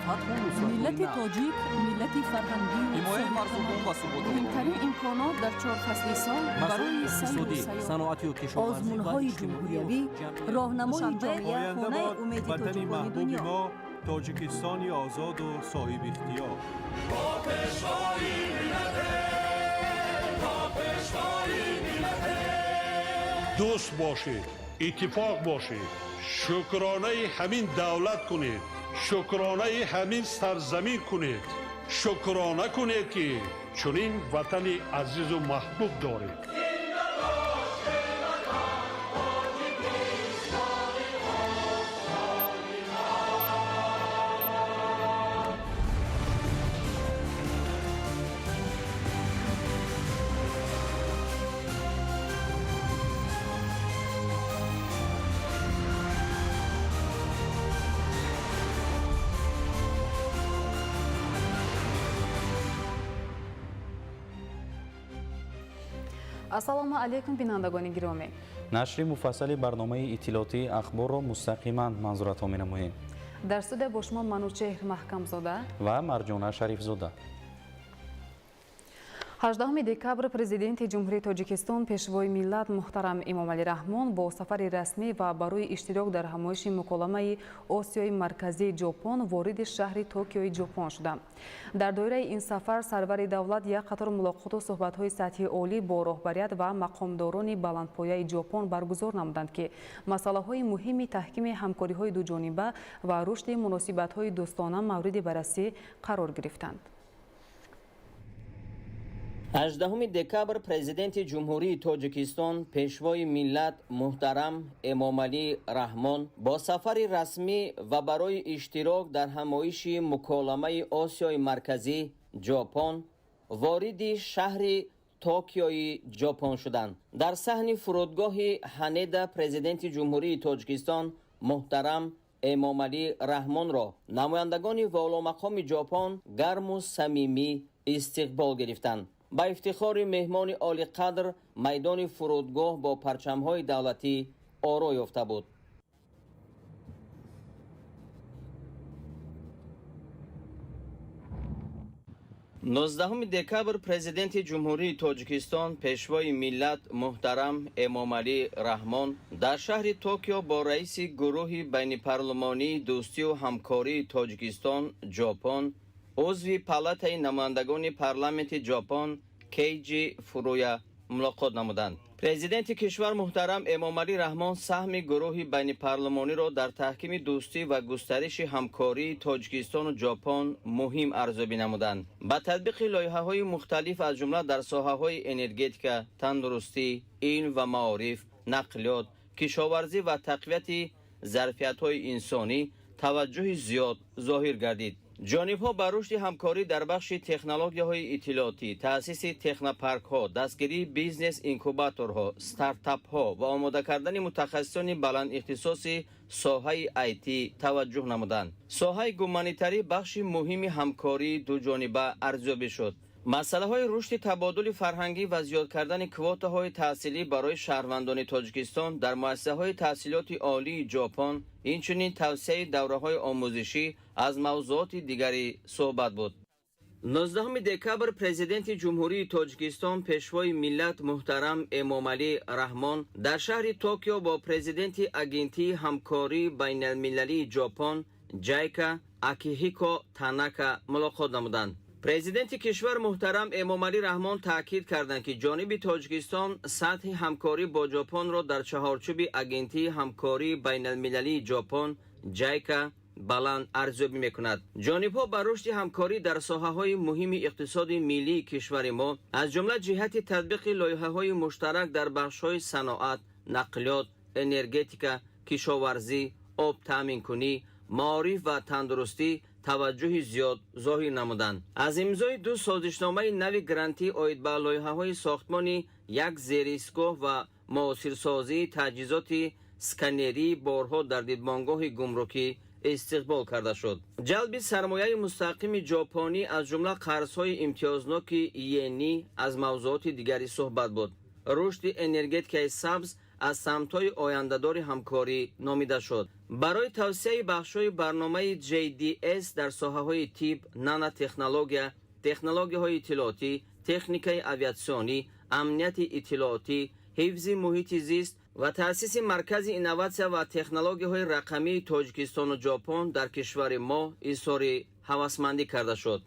Фатҳу нусратҳои Миллати нав. тоҷик миллати фарҳангию Ҳимояи марзубум ва суботи. Муҳимтарин имконот дар чор фасли сол Масоили барои сайру иқтисодӣ, сайёҳат. саноатию кишоварзӣ ва Озмунҳои иҷтимоию ҷумҳуриявӣ, ҷамъиятӣ. роҳнамои Душанбе, ҷомеа, Оянда хонаи бод умеди ватани тоҷикони маҳбуби дунё. мо, Тоҷикистони озоду соҳибихтиёр. Дӯст бошед, иттифоқ бошед, шукронаи ҳамин давлат кунед, шукронаи ҳамин сарзамин кунед, шукрона кунед, ки чунин ватани азизу маҳбуб доред. Ассалому алайкум, бинандагони гиромӣ. Нашри муфассали барномаи иттилоотии Ахборро мустақиман манзуратон менамоем. Дар студия бо шумо Манучеҳр Маҳкамзода ва Марҷона Шарифзода. 18 декабр Президенти Ҷумҳурии Тоҷикистон, Пешвои миллат муҳтарам Эмомалӣ Раҳмон бо сафари расмӣ ва барои иштирок дар ҳамоиши муколамаи Осиёи Марказии Ҷопон вориди шаҳри Токиои Ҷопон шуда. Дар доираи ин сафар сарвари давлат як қатор мулоқоту суҳбатҳои сатҳи олӣ бо роҳбарият ва мақомдорони баландпояи Ҷопон баргузор намуданд, ки масъалаҳои муҳими таҳкими ҳамкориҳои дуҷониба ва рушди муносибатҳои дӯстона мавриди баррасӣ қарор гирифтанд. 18 декабр Президенти Ҷумҳурии Тоҷикистон, Пешвои миллат муҳтарам Эмомалӣ Раҳмон бо сафари расмӣ ва барои иштирок дар ҳамоиши муколамаи Осиёи Марказӣ Ҷопон вориди шаҳри Токиои Ҷопон шуданд. Дар саҳни фурудгоҳи Ҳанеда Президенти Ҷумҳурии Тоҷикистон муҳтарам Эмомалӣ Раҳмонро намояндагони воломақоми Ҷопон гарму самимӣ истиқбол гирифтанд. Ба ифтихори меҳмони олиқадр майдони фурудгоҳ бо парчамҳои давлатӣ оро ёфта буд. 19 декабр Президенти Ҷумҳурии Тоҷикистон, Пешвои миллат муҳтарам Эмомалӣ Раҳмон дар шаҳри Токио бо раиси гурӯҳи байнипарлумонии дӯстию ҳамкории Тоҷикистон Ҷопон, узви Палатаи намояндагони парламенти Ҷопон Кейҷи Фуруя мулоқот намуданд. Президенти кишвар муҳтарам Эмомалӣ Раҳмон саҳми гурӯҳи байнипарлумониро дар таҳкими дӯстӣ ва густариши ҳамкории Тоҷикистону Ҷопон муҳим арзёбӣ намуданд. Ба татбиқи лоиҳаҳои мухталиф, аз ҷумла дар соҳаҳои энергетика, тандурустӣ, илм ва маориф, нақлиёт, кишоварзӣ ва тақвияти зарфиятҳои инсонӣ таваҷҷӯҳи зиёд зоҳир гардид. Ҷонибҳо ба рушди ҳамкорӣ дар бахши технологияҳои иттилоотӣ, таъсиси технопаркҳо, дастгирии бизнес инкубаторҳо, стартапҳо ва омода кардани мутахассисони баландихтисоси соҳаи IT таваҷҷӯҳ намуданд. Соҳаи гуманитарӣ бахши муҳими ҳамкории дуҷониба арзёбӣ шуд. Масъалаҳои рушди табодули фарҳангӣ ва зиёд кардани квотаҳои таҳсилӣ барои шаҳрвандони Тоҷикистон дар муассисаҳои таҳсилоти олии Ҷопон, инчунин тавсеаи давраҳои омӯзишӣ аз мавзӯоти дигари суҳбат буд. 19 декабр Президенти Ҷумҳурии Тоҷикистон, Пешвои миллат муҳтарам Эмомалӣ Раҳмон дар шаҳри Токио бо президенти Агентии ҳамкории байналмилалии Ҷопон Ҷайка Акиҳико Танака мулоқот намуданд. Президенти кишвар муҳтарам Эмомалӣ Раҳмон таъкид карданд, ки ҷониби Тоҷикистон сатҳи ҳамкорӣ бо Ҷопонро дар чаҳорчӯби Агентии ҳамкории байналмилалии Ҷопон Ҷайка баланд арзёбӣ мекунад. Ҷонибҳо ба рушди ҳамкорӣ дар соҳаҳои муҳими иқтисоди миллии кишвари мо, аз ҷумла ҷиҳати татбиқи лоиҳаҳои муштарак дар бахшҳои саноат, нақлиёт, энергетика, кишоварзӣ, об таъминкунӣ, маориф ва тандурустӣ таваҷҷӯҳи зиёд зоҳир намуданд. Аз имзои ду созишномаи нави грантӣ оид ба лоиҳаҳои сохтмони як зеристгоҳ ва муосирсозии таҷҳизоти сканерии борҳо дар дидбонгоҳи гумрукӣ истиқбол карда шуд. Ҷалби сармояи мустақими ҷопонӣ, аз ҷумла қарзҳои имтиёзноки иенӣ, аз мавзӯоти дигари суҳбат буд. Рушди энергетикаи сабз аз самтҳои ояндадори ҳамкорӣ номида шуд. Барои тавсеаи бахшҳои барномаи JDS дар соҳаҳои тиб, нанотехнология, технологияҳои иттилоотӣ, техникаи авиатсионӣ, амнияти иттилоотӣ, ҳифзи муҳити зист ва таъсиси маркази инноватсия ва технологияҳои рақамии Тоҷикистону Ҷопон дар кишвари мо изҳори ҳавасмандӣ карда шуд.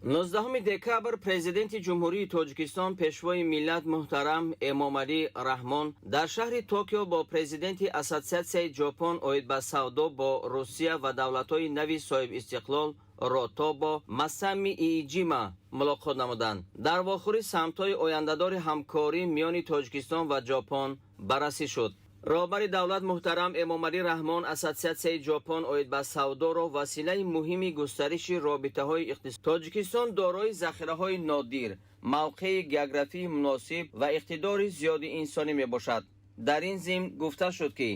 19 декабр Президенти Ҷумҳурии Тоҷикистон, Пешвои миллат муҳтарам Эмомалӣ Раҳмон дар шаҳри Токио бо президенти Ассотсиатсияи Ҷопон оид ба савдо бо Русия ва давлатҳои нави соҳибистиқлол Ротобо Масами Ииҷима мулоқот намуданд. Дар вохӯрӣ самтҳои ояндадори ҳамкорӣ миёни Тоҷикистон ва Ҷопон баррасӣ шуд. Роҳбари давлат муҳтарам Эмомалӣ Раҳмон Ассотсиатсияи Ҷопон оид ба савдоро василаи муҳими густариши робитаҳои иқтисодӣ. Тоҷикистон дорои захираҳои нодир, мавқеи географии муносиб ва иқтидори зиёди инсонӣ мебошад. Дар ин зимн гуфта шуд, ки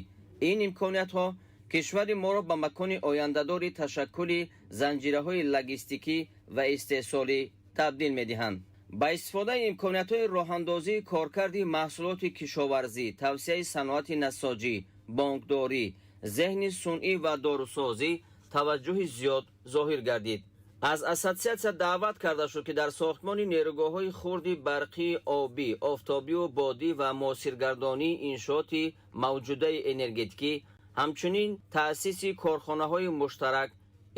ин имкониятҳо кишвари моро ба макони ояндадори ташаккули занҷираҳои логистикӣ ва истеҳсолӣ табдил медиҳанд. Ба истифодаи имкониятҳои роҳандозии коркарди маҳсулоти кишоварзӣ, тавсеаи саноати насоҷӣ, бонкдорӣ, зеҳни сунъӣ ва дорусозӣ таваҷҷӯҳи зиёд зоҳир гардид. Аз ассотсиатсия даъват карда шуд, ки дар сохтмони нерӯгоҳҳои хурди барқии обӣ, офтобию бодӣ ва муосиргардонии иншооти мавҷудаи энергетикӣ, ҳамчунин таъсиси корхонаҳои муштарак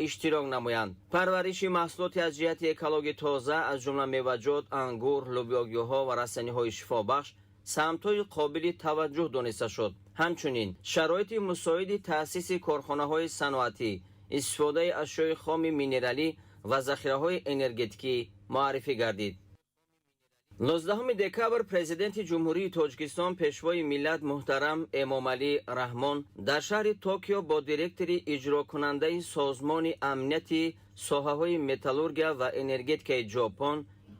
иштирок намоянд. Парвариши маҳсулоти аз ҷиҳати экологӣ тоза, аз ҷумла меваҷот, ангур, лӯбиёгиҳо ва растаниҳои шифобахш самтҳои қобили таваҷҷӯҳ дониста шуд. Ҳамчунин шароити мусоиди таъсиси корхонаҳои саноатӣ, истифодаи ашёи хоми минералӣ ва захираҳои энергетикӣ муаррифӣ гардид. 19 декабр Президенти Ҷумҳурии Тоҷикистон, Пешвои миллат муҳтарам Эмомалӣ Раҳмон дар шаҳри Токио бо директори иҷрокунандаи Созмони амнияти соҳаҳои металлургия ва энергетикаи Ҷопон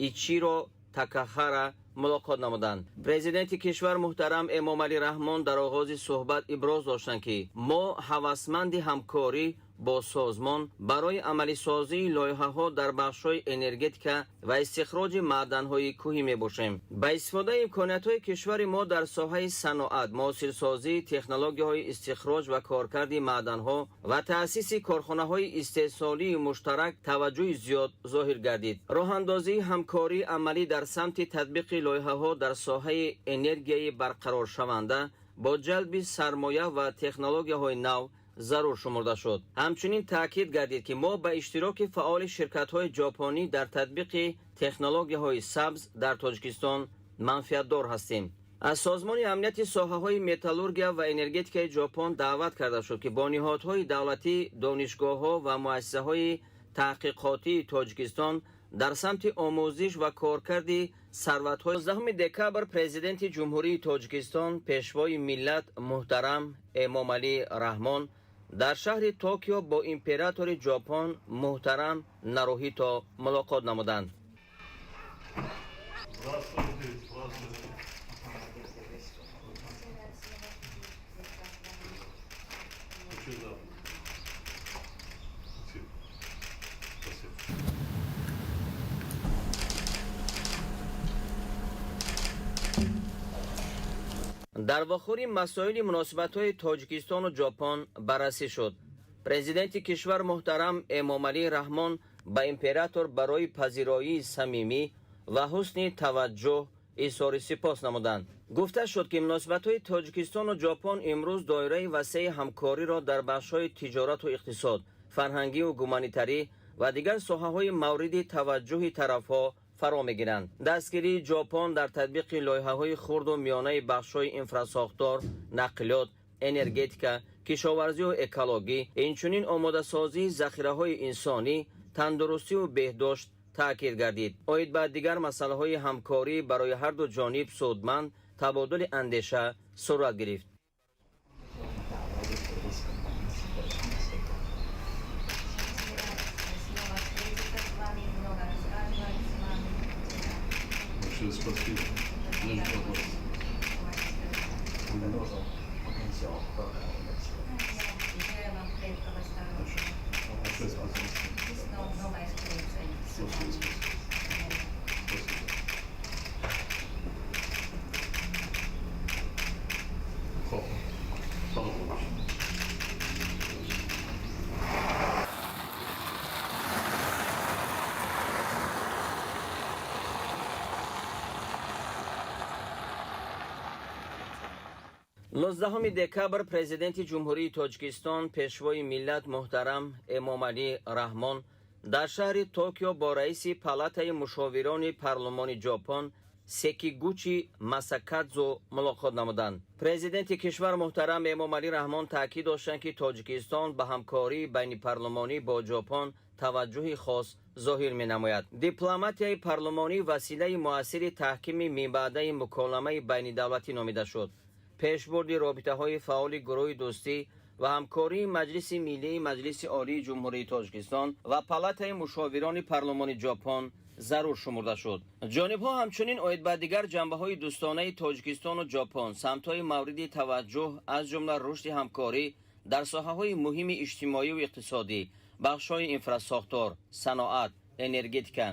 Ичиро Такахара мулоқот намуданд. Президенти кишвар муҳтарам Эмомалӣ Раҳмон дар оғози суҳбат иброз доштанд, ки мо ҳавасманди ҳамкорӣ бо созмон барои амалисозии лоиҳаҳо дар бахшҳои энергетика ва истихроҷи маъданҳои кӯҳӣ мебошем. Ба истифодаи имкониятҳои кишвари мо дар соҳаи саноат, муосирсозии технологияҳои истихроҷ ва коркарди маъданҳо ва таъсиси корхонаҳои истеҳсолии муштарак таваҷҷӯҳи зиёд зоҳир гардид. Роҳандозии ҳамкории амалӣ дар самти татбиқи лоиҳаҳо дар соҳаи энергияи барқароршаванда бо ҷалби сармоя ва технологияҳои нав зарур шумурда шуд. Ҳамчунин таъкид гардид, ки мо ба иштироки фаъоли ширкатҳои ҷопонӣ дар татбиқи технологияҳои сабз дар Тоҷикистон манфиатдор ҳастем. Аз Созмони амнияти соҳаҳои металлургия ва энергетикаи Ҷопон даъват карда шуд, ки бо ниҳодҳои давлатӣ, донишгоҳҳо ва муассисаҳои таҳқиқотии Тоҷикистон дар самти омӯзиш ва коркарди сарватҳои 19 декабр Президенти Ҷумҳурии Тоҷикистон, Пешвои миллат муҳтарам Эмомалӣ Раҳмон дар шаҳри Токио бо императори Ҷопон муҳтарам Наруҳито мулоқот намуданд. Дар вохӯрӣ масоили муносибатҳои Тоҷикистону Ҷопон баррасӣ шуд. Президенти кишвар муҳтарам Эмомалӣ Раҳмон ба император барои пазироии самимӣ ва ҳусни таваҷҷӯҳ изҳори сипос намуданд. Гуфта шуд, ки муносибатҳои Тоҷикистону Ҷопон имрӯз доираи васеи ҳамкориро дар бахшҳои тиҷорату иқтисод, фарҳангию гуманитарӣ ва дигар соҳаҳои мавриди таваҷҷӯҳи тарафҳо фаро мегиранд. Дастгирии Ҷопон дар татбиқи лоиҳаҳои хурду миёнаи бахшҳои инфрасохтор, нақлиёт, энергетика, кишоварзию экологӣ, инчунин омодасозии захираҳои инсонӣ, тандурустию беҳдошт таъкид гардид. Оид ба дигар масъалаҳои ҳамкорӣ барои ҳарду ҷониб судманд табодули андеша сурат гирифт. Спасибо. 19 декабр Президенти Ҷумҳурии Тоҷикистон, Пешвои миллат муҳтарам Эмомалӣ Раҳмон дар шаҳри Токио бо раиси Палатаи мушовирони парлумони Ҷопон Секигучи Масакадзу мулоқот намуданд. Президенти кишвар муҳтарам Эмомалӣ Раҳмон таъкид доштанд, ки Тоҷикистон ба ҳамкории байнипарлумонӣ бо Ҷопон таваҷҷӯҳи хос зоҳир менамояд. Дипломатияи парлумонӣ василаи муассири таҳкими минбаъдаи муколамаи байнидавлатӣ номида шуд. Пешбурди робитаҳои фаъоли гурӯҳи дӯстӣ ва ҳамкории Маҷлиси Миллии Маҷлиси Олии Ҷумҳурии Тоҷикистон ва Палатаи мушовирони парлумони Ҷопон зарур шумурда шуд. Ҷонибҳо ҳамчунин оид ба дигар ҷанбаҳои дӯстонаи Тоҷикистону Ҷопон, самтҳои мавриди таваҷҷӯҳ, аз ҷумла рушди ҳамкорӣ дар соҳаҳои муҳими иҷтимоию иқтисодӣ, бахшҳои инфрасохтор, саноат, энергетика,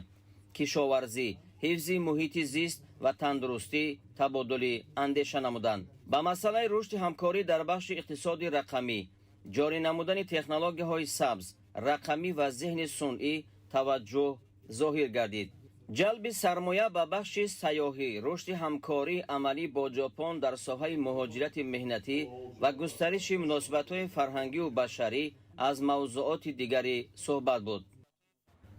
кишоварзӣ, ҳифзи муҳити зист ва тандурустӣ табодули андеша намуданд. Ба масъалаи рушди ҳамкорӣ дар бахши иқтисоди рақамӣ, ҷорӣ намудани технологияҳои сабз, рақамӣ ва зеҳни сунъӣ таваҷҷӯҳ зоҳир гардид. Ҷалби сармоя ба бахши сайёҳӣ, рушди ҳамкории амалӣ бо Ҷопон дар соҳаи муҳоҷирати меҳнатӣ ва густариши муносибатҳои фарҳангию башарӣ аз мавзуоти дигари суҳбат буд.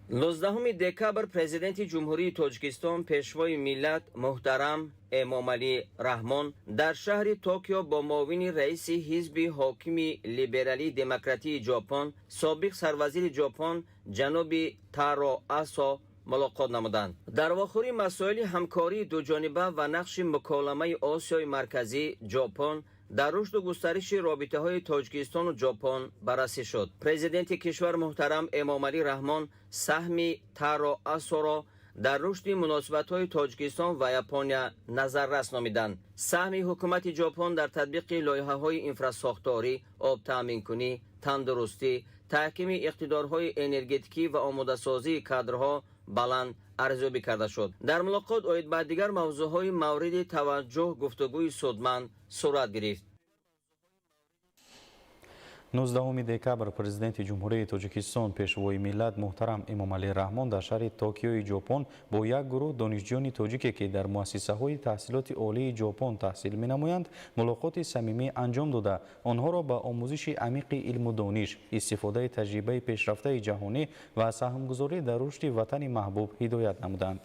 19 декабр Президенти Ҷумҳурии Тоҷикистон, Пешвои миллат муҳтарам Эмомалӣ Раҳмон дар шаҳри Токио бо муовини раиси ҳизби ҳокими либералии демократии Ҷопон, собиқ сарвазири Ҷопон ҷаноби Таро Асо мулоқот намуданд. Дар вохӯрӣ масоили ҳамкории дуҷониба ва нақши муколамаи Осиёи Марказӣ Ҷопон дар рушду густариши робитаҳои Тоҷикистону Ҷопон баррасӣ шуд. Президенти кишвар муҳтарам Эмомалӣ Раҳмон саҳми Таро Асоро дар рушди муносибатҳои Тоҷикистон ва Япония назаррас номиданд. Саҳми ҳукумати Ҷопон дар татбиқи лоиҳаҳои инфрасохторӣ, обтаъминкунӣ, тандурустӣ, таҳкими иқтидорҳои энергетикӣ ва омодасозии кадрҳо баланд арзёбӣ карда шуд. Дар мулоқот оид ба дигар мавзӯъҳои мавриди таваҷҷӯҳ гуфтугӯи судманд сурат гирифт. 19 декабр Президенти Ҷумҳурии Тоҷикистон, Пешвои миллат муҳтарам Эмомалӣ Раҳмон дар шаҳри Токиои Ҷопон бо як гурӯҳ донишҷӯёни тоҷике, ки дар муассисаҳои таҳсилоти олии Ҷопон таҳсил менамоянд, мулоқоти самимӣ анҷом дода, онҳоро ба омӯзиши амиқи илму дониш, истифодаи таҷрибаи пешрафтаи ҷаҳонӣ ва саҳмгузорӣ дар рушди ватани маҳбуб ҳидоят намуданд.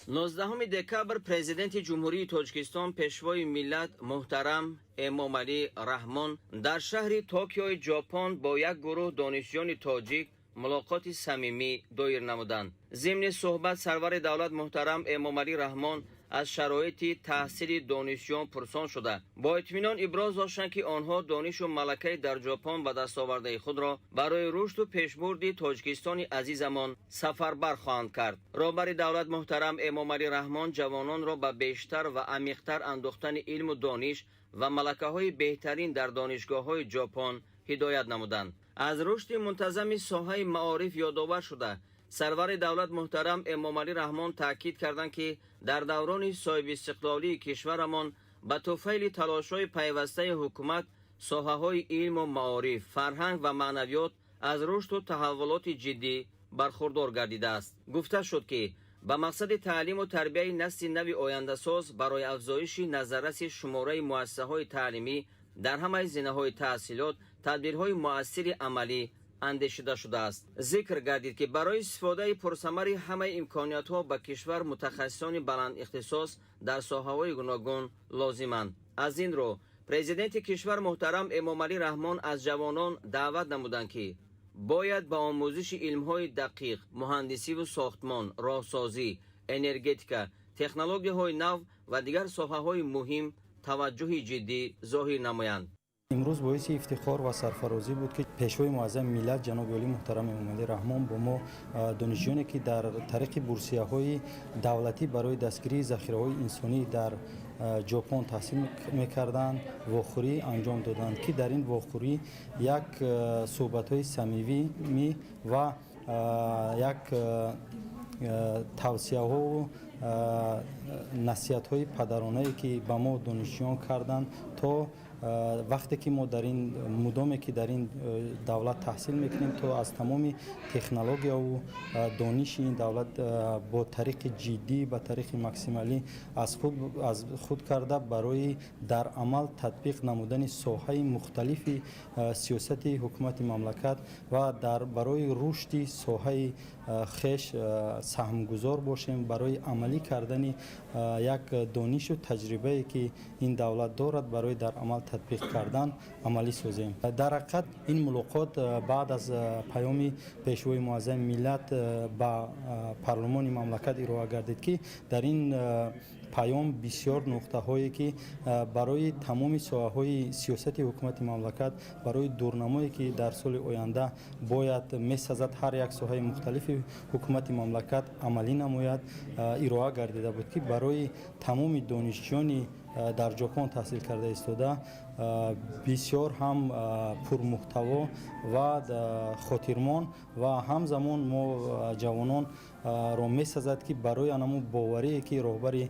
19 декабр Президенти Ҷумҳурии Тоҷикистон, Пешвои миллат муҳтарам Эмомалӣ Раҳмон дар шаҳри Токиои Ҷопон бо як гурӯҳ донишҷӯёни тоҷик мулоқоти самимӣ доир намуданд. Зимни суҳбат сарвари давлат муҳтарам Эмомалӣ Раҳмон аз шароити таҳсили донишҷӯён пурсон шуда, бо итминон иброз доштанд, ки онҳо донишу малакаи дар Ҷопон ба даст овардаи худро барои рушду пешбурди Тоҷикистони азизамон сафарбар хоҳанд кард. Роҳбари давлат муҳтарам Эмомалӣ Раҳмон ҷавононро ба бештар ва амиқтар андохтани илму дониш ва малакаҳои беҳтарин дар донишгоҳҳои Ҷопон ҳидоят намуданд. Аз рушди мунтазами соҳаи маориф ёдовар шуда, сарвари давлат муҳтарам Эмомалӣ Раҳмон таъкид карданд, ки дар даврони соҳибистиқлолии кишварамон ба туфайли талошҳои пайвастаи ҳукумат соҳаҳои илму маориф, фарҳанг ва маънавиёт аз рушду таҳаввулоти ҷиддӣ бархурдор гардидааст. Гуфта шуд, ки ба мақсади таълиму тарбияи насли нави ояндасоз барои афзоиши назарраси шумораи муассисаҳои таълимӣ дар ҳамаи зинаҳои таҳсилот тадбирҳои муассири амалӣ андешида шудааст. Зикр гардид, ки барои истифодаи пурсамари ҳамаи имкониятҳо ба кишвар мутахассисони баландихтисос дар соҳаҳои гуногун лозиманд. Аз ин рӯ Президенти кишвар муҳтарам Эмомалӣ Раҳмон аз ҷавонон даъват намуданд, ки бояд ба омӯзиши илмҳои дақиқ, муҳандисиву сохтмон, роҳсозӣ, энергетика, технологияҳои нав ва дигар соҳаҳои муҳим таваҷҷӯҳи ҷиддӣ зоҳир намоянд. Имрӯз боиси ифтихор ва сарфарозӣ буд, ки Пешвои муаззами миллат ҷаноби олӣ муҳтарам Эмомалӣ Раҳмон бо мо, донишҷӯёне, ки дар тариқи бурсияҳои давлатӣ барои дастгирии захираҳои инсонӣ дар Ҷопон таҳсил мекарданд, вохӯрӣ анҷом доданд, ки дар ин вохӯрӣ як суҳбатҳои самимӣ ва як тавсияҳову насиҳатҳои падаронае, ки ба мо донишҷӯён карданд, то Вақте ки мо дар ин мудоме ки дар ин давлат таҳсил мекунем, то аз тамоми технологияву дониши ин давлат бо тариқи ҷиддӣ, ба тариқи максималӣ аз худ карда, барои дар амал татбиқ намудани соҳаи мухталифи сиёсати ҳукумати мамлакат ва дар барои рушди соҳаи хеш саҳмгузор бошем, барои амалӣ кардани як донишу таҷрибае ки ин давлат дорад, барои дар амал татбиқ кардан амалӣ созем. Дар ҳақиқат, ин мулоқот баъд аз паёми Пешвои муаззами миллат ба парлумони мамлакат ироа гардид, ки дар ин паём бисёр нуқтаҳое ки барои тамоми соҳаҳои сиёсати ҳукумати мамлакат, барои дурнамое ки дар соли оянда бояд месазад ҳар як соҳаи мухталифи ҳукумати мамлакат амалӣ намояд, ироа гардида буд, ки барои тамоми донишҷӯёни дар Ҷопон таҳсил карда истода бисёр ҳам пурмуҳтаво ва хотирмон ва ҳамзамон мо ҷавононро месазад, ки барои анамун боварие ки роҳбари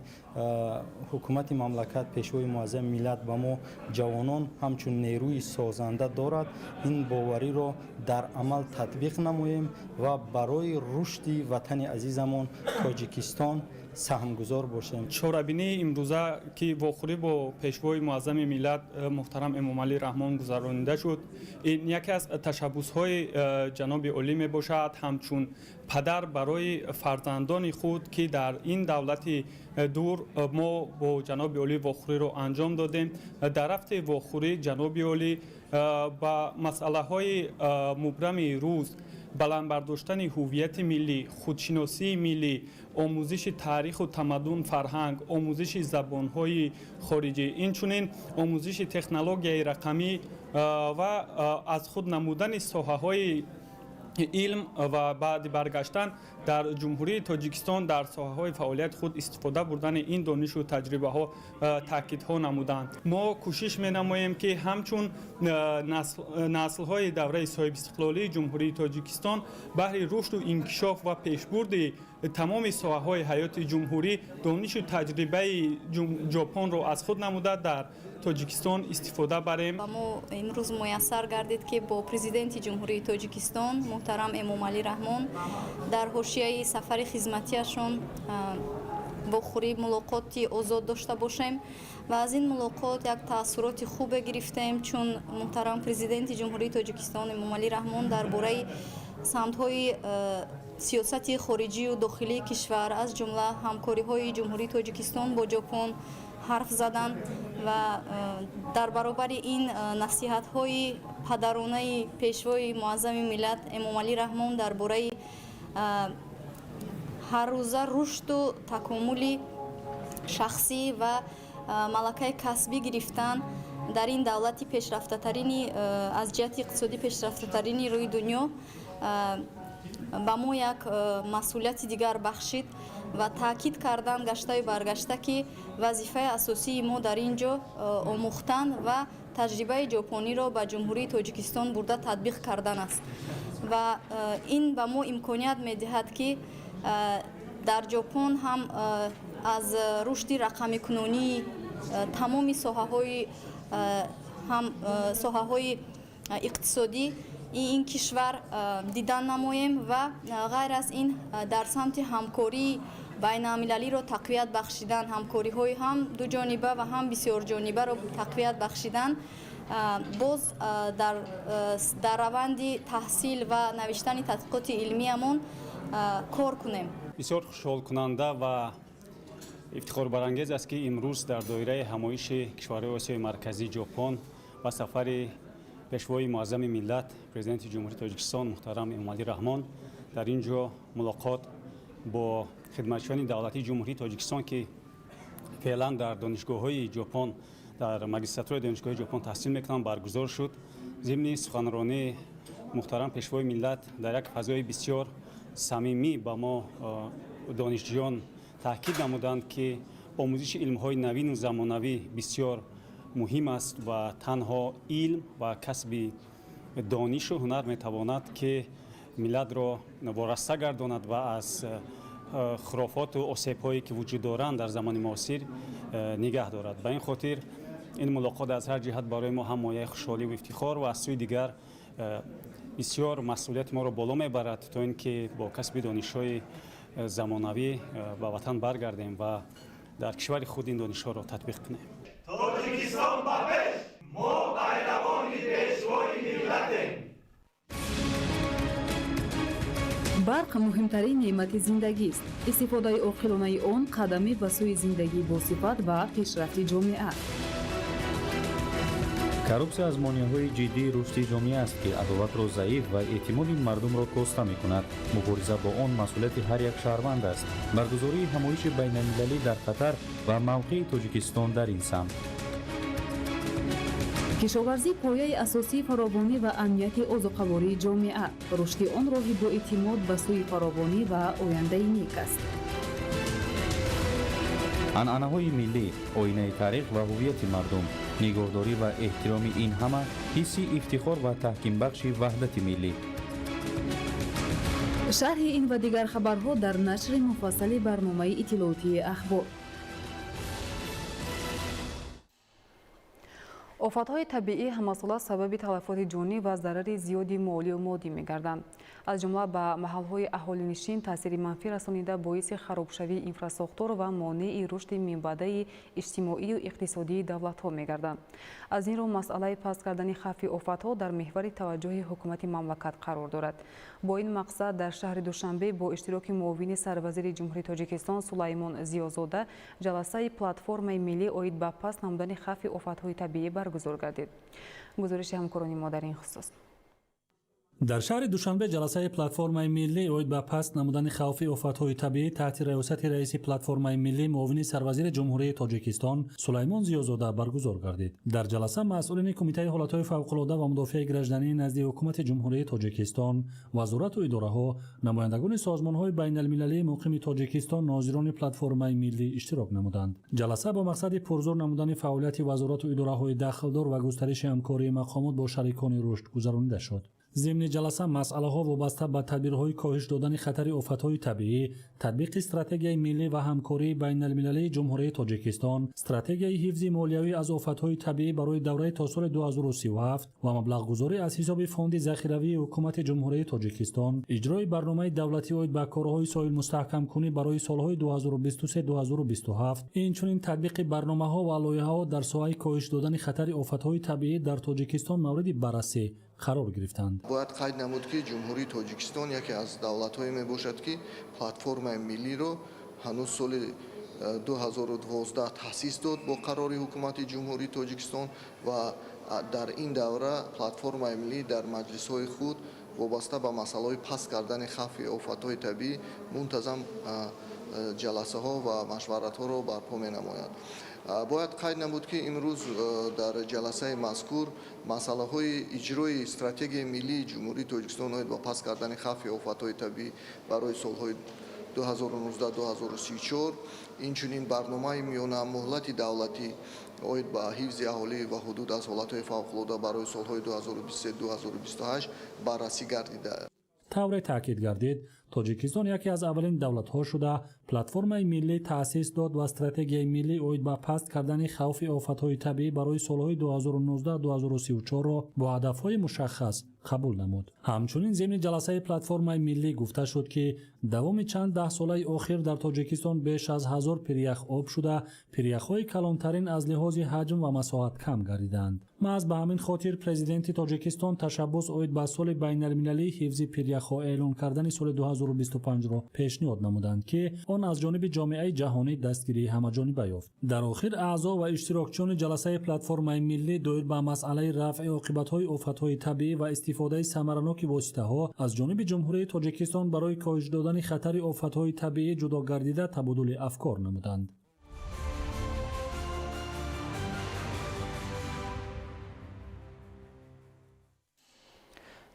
ҳукумати мамлакат, Пешвои муаззами миллат ба мо ҷавонон ҳамчун нерӯи созанда дорад, ин бовариро дар амал татбиқ намоем ва барои рушди ватани азизамон Тоҷикистон саҳмгузор бошем. Чорабинии имрӯза, ки вохӯрӣ бо Пешвои муаззами миллат муҳтарам Эмомалӣ Раҳмон гузаронида шуд, ин яке аз ташаббусҳои ҷаноби олӣ мебошад, ҳамчун падар барои фарзандони худ, ки дар ин давлати дур мо бо ҷаноби олӣ вохӯриро анҷом додем. Дар рафти вохӯрӣ ҷаноби олӣ ба масъалаҳои мубрами рӯз, баланд бардоштани ҳуввияти миллӣ, худшиносии миллӣ, омӯзиши таъриху тамаддун, фарҳанг, омӯзиши забонҳои хориҷӣ, инчунин омӯзиши технологияи рақамӣ ва аз худ намудани соҳаҳои илм ва баъди баргаштан дар Ҷумҳурии Тоҷикистон дар соҳаҳои фаъолияти худ истифода бурдани ин донишу таҷрибаҳо таъкидҳо намуданд. Мо кӯшиш менамоем, ки ҳамчун наслҳои давраи соҳибистиқлолии Ҷумҳурии Тоҷикистон баҳри рушду инкишоф ва пешбурди тамоми соҳаҳои ҳаёти ҷумҳурӣ донишу таҷрибаи Ҷопонро аз худ намуда, дар Тоҷикистон истифода барем. Ба мо имрӯз муяссар гардид, ки бо Президенти Ҷумҳурии Тоҷикистон муҳтарам Эмомалӣ Раҳмон дар ҳошияи сафари хизматиашон вохӯрӣ, мулоқоти озод дошта бошем ва аз ин мулоқот як таассуроти хубе гирифтем, чун муҳтарам Президенти Ҷумҳурии Тоҷикистон Эмомалӣ Раҳмон дар бораи самтҳои сиёсати хориҷию дохилии кишвар, аз ҷумла ҳамкориҳои Ҷумҳурии Тоҷикистон бо Ҷопон ҳарф заданд ва дар баробари ин насиҳатҳои падаронаи Пешвои муаззами миллат Эмомалӣ Раҳмон дар бораи ҳаррӯза рушду такомули шахсӣ ва малакаи касбӣ гирифтан дар ин давлати пешрафтатарини, аз ҷиҳати иқтисодӣ пешрафтатарини рӯи дунё ба мо як масъулияти дигар бахшид ва таъкид кардан гаштаю баргашта, ки вазифаи асосии мо дар ин ҷо омӯхтан ва таҷрибаи ҷопониро ба Ҷумҳурии Тоҷикистон бурда татбиқ кардан аст. Ва ин ба мо имконият медиҳад, ки дар Ҷопон ҳам аз рушди рақамикунонии тамоми соҳаҳои, ҳам соҳаҳои иқтисодӣ ин кишвар дидан намоем ва ғайр аз ин дар самти ҳамкории байналмилалиро тақвият бахшидан, ҳамкориҳои ҳам дуҷониба ва ҳам бисёрҷонибаро тақвият бахшидан, боз дар раванди таҳсил ва навиштани тадқиқоти илмиямон кор кунем. Бисёр хушҳолкунанда ва ифтихорбарангез аст, ки имрӯз дар доираи ҳамоиши кишварҳои Осиёи Марказӣ Ҷопон ва сафари Пешвои муаззами миллат, Президенти Ҷумҳурии Тоҷикистон муҳтарам Эмомалӣ Раҳмон дар ин ҷо мулоқот бо хидматчиёни давлатии Ҷумҳурии Тоҷикистон, ки феълан дар донишгоҳҳои Ҷопон, дар магистратураи донишгоҳи Ҷопон таҳсил мекунанд, баргузор шуд. Зимни суханронии муҳтарам Пешвои миллат дар як фазои бисёр самимӣ ба мо донишҷӯён таъкид намуданд, ки омӯзиши илмҳои навину замонавӣ бисёр муҳим аст ва танҳо илм ва касби донишу ҳунар метавонад, ки миллатро вораста гардонад ва аз хурофоту осебҳое, ки вуҷуд доранд дар замони муосир, нигаҳ дорад. Ба ин хотир Ин мулоқот аз ҳар ҷиҳат барои мо ҳам мояи хушҳолӣ ва ифтихор ва аз сӯи дигар бисёр масъулияти моро боло мебарад, то ин ки бо касби донишҳои замонавӣ ба ватан баргардем ва дар кишвари худ ин донишҳоро татбиқ кунем. Тоҷикистон ба пеш! Мо пайравони пешвои миллатем! Барқ муҳимтарин неъмати зиндагист. Истифодаи оқилонаи он қадаме ба сӯи зиндагии босифат ва пешрафти ҷомеа. Коррупсия аз монеаҳои ҷиддии рушди ҷомеа аст, ки адолатро заиф ва эътимоди мардумро коста мекунад. Мубориза бо он масъулияти ҳар як шаҳрванд аст. Баргузории ҳамоиши байналмилалӣ дар Қатар ва мавқеи Тоҷикистон дар ин самт. Кишоварзӣ пояи асосии фаровонӣ ва амнияти озуқавории ҷомеа. Рушди он роҳи боэътимод ба сӯи фаровонӣ ва ояндаи нек аст. Анъанаҳои миллӣ, оинаи таърих ва ҳуввияти мардум, нигоҳдорӣ ва эҳтироми ин ҳама ҳисси ифтихор ва таҳкимбахши ваҳдати миллӣ. Шарҳи ин ва дигар хабарҳо дар нашри муфассали барномаи иттилоотии Ахбор. Офатҳои табиӣ ҳамасола сабаби талафоти ҷонӣ ва зарари зиёди молию моддӣ мегарданд. Аз ҷумла ба маҳалҳои аҳолинишин таъсири манфӣ расонида, боиси харобшавии инфрасохтор ва монеи рушди минбаъдаи иҷтимоию иқтисодии давлатҳо мегарданд. Аз ин рӯ масъалаи паст кардани хавфи офатҳо дар меҳвари таваҷҷӯҳи ҳукумати мамлакат қарор дорад. Бо ин мақсад дар шаҳри Душанбе бо иштироки муовини сарвазири Ҷумҳурии Тоҷикистон Сулаймон Зиёзода ҷаласаи платформаи миллӣ оид ба паст намудани хавфи офатҳои табиӣ баргузор гардид. Гузориши ҳамкорони мо дар ин хусус. Дар шаҳри Душанбе ҷаласаи платформаи миллӣ оид ба паст намудани хавфи офатҳои табиӣ таҳти раёсати раиси платформаи миллӣ, муовини сарвазири Ҷумҳурии Тоҷикистон Сулаймон Зиёзода баргузор гардид. Дар ҷаласа масъулини Кумитаи ҳолатҳои фавқулода ва мудофиаи граждании назди Ҳукумати Ҷумҳурии Тоҷикистон, вазорату идораҳо, намояндагони созмонҳои байналмилалии муқими Тоҷикистон, нозирони платформаи миллӣ иштирок намуданд. Ҷаласа бо мақсади пурзур намудани фаъолияти вазорату идораҳои дахлдор ва густариши ҳамкории мақомот бо шарикони рушд гузаронида шуд. Зимни ҷаласа масъалаҳо вобаста ба тадбирҳои коҳиш додани хатари офатҳои табиӣ, татбиқи стратегияи миллӣ ва ҳамкории байналмилалии Ҷумҳурии Тоҷикистон, стратегияи ҳифзи молиявӣ аз офатҳои табиӣ барои давраи то соли 2037 ва маблағгузорӣ аз ҳисоби Фонди захиравии Ҳукумати Ҷумҳурии Тоҷикистон, иҷрои барномаи давлатӣ оид ба корҳои соҳилмустаҳкамкунӣ барои солҳои 2023-2027, инчунин татбиқи барномаҳо ва лоиҳаҳо дар соҳаи коҳиш додани хатари офатҳои табиӣ дар Тоҷикистон мавриди баррасӣ қарор гирифтанд. Бояд қайд намуд, ки Ҷумҳурии Тоҷикистон яке аз давлатҳое мебошад, ки платформаи миллиро ҳанӯз соли 2012 таъсис дод бо қарори Ҳукумати Ҷумҳурии Тоҷикистон ва дар ин давра платформаи миллӣ дар маҷлисҳои худ вобаста ба масъалаҳои паст кардани хавфи офатҳои табиӣ мунтазам ҷаласаҳо ва машваратҳоро барпо менамояд. Бояд қайд намуд, ки имрӯз дар ҷаласаи мазкур масъалаҳои иҷрои стратегияи миллии Ҷумҳурии Тоҷикистон оид ба паст кардани хавфи офатҳои табиӣ барои солҳои 2019-2034, инчунин барномаи миёнамуҳлати давлатӣ оид ба ҳифзи аҳолӣ ва ҳудуд аз ҳолатҳои фавқулода барои солҳои 2023-2028 баррасӣ гардида. Тавре таъкид гардид, Тоҷикистон яке аз аввалин давлатҳо шуда платформаи миллӣ таъсис дод ва стратегияи миллӣ оид ба паст кардани хавфи офатҳои табиӣ барои солҳои 2019-2034-ро бо ҳадафҳои мушаххас қабул намуд. Ҳамчунин зимни ҷаласаи платформаи миллӣ гуфта шуд, ки давоми чанд даҳсолаи охир дар Тоҷикистон беш аз 1000 пирях об шуда, пиряхҳои калонтарин аз лиҳози ҳаҷм ва масоҳат кам гардиданд. Маҳз ба ҳамин хотир Президенти Тоҷикистон ташаббус оид ба соли байналмилалии ҳифзи пиряхҳо эълон кардани соли 2025-ро пешниҳод намуданд, ки он аз ҷониби ҷомеаи ҷаҳонӣ дастгирии ҳамаҷониба ёфт. Дар охир аъзо ва иштирокчиёни ҷаласаи платформаи миллӣ доир ба масъалаи рафъи оқибатҳои офатҳои табиӣ ва истифодаи самараноки воситаҳо аз ҷониби Ҷумҳурии Тоҷикистон барои коҳиш додани хатари офатҳои табиӣ ҷудо гардида табодули афкор намуданд.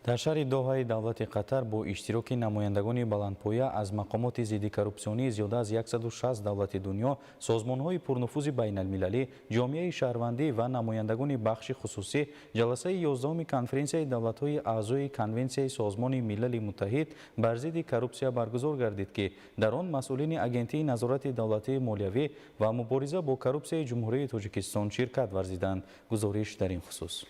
Дар шаҳри Доҳаи давлати Қатар бо иштироки намояндагони баландпоя аз мақомоти зидди коррупсионии зиёда аз 160 давлати дунё, созмонҳои пурнуфузи байналмилалӣ, ҷомеаи шаҳрвандӣ ва намояндагони бахши хусусӣ ҷаласаи 11-уми конференсияи давлатҳои аъзои Конвенсияи Созмони Милали Муттаҳид бар зидди коррупсия баргузор гардид, ки дар он масъулини Агентии назорати давлатии молиявӣ ва мубориза бо коррупсияи Ҷумҳурии Тоҷикистон ширкат варзиданд. Гузориш дар ин хусус.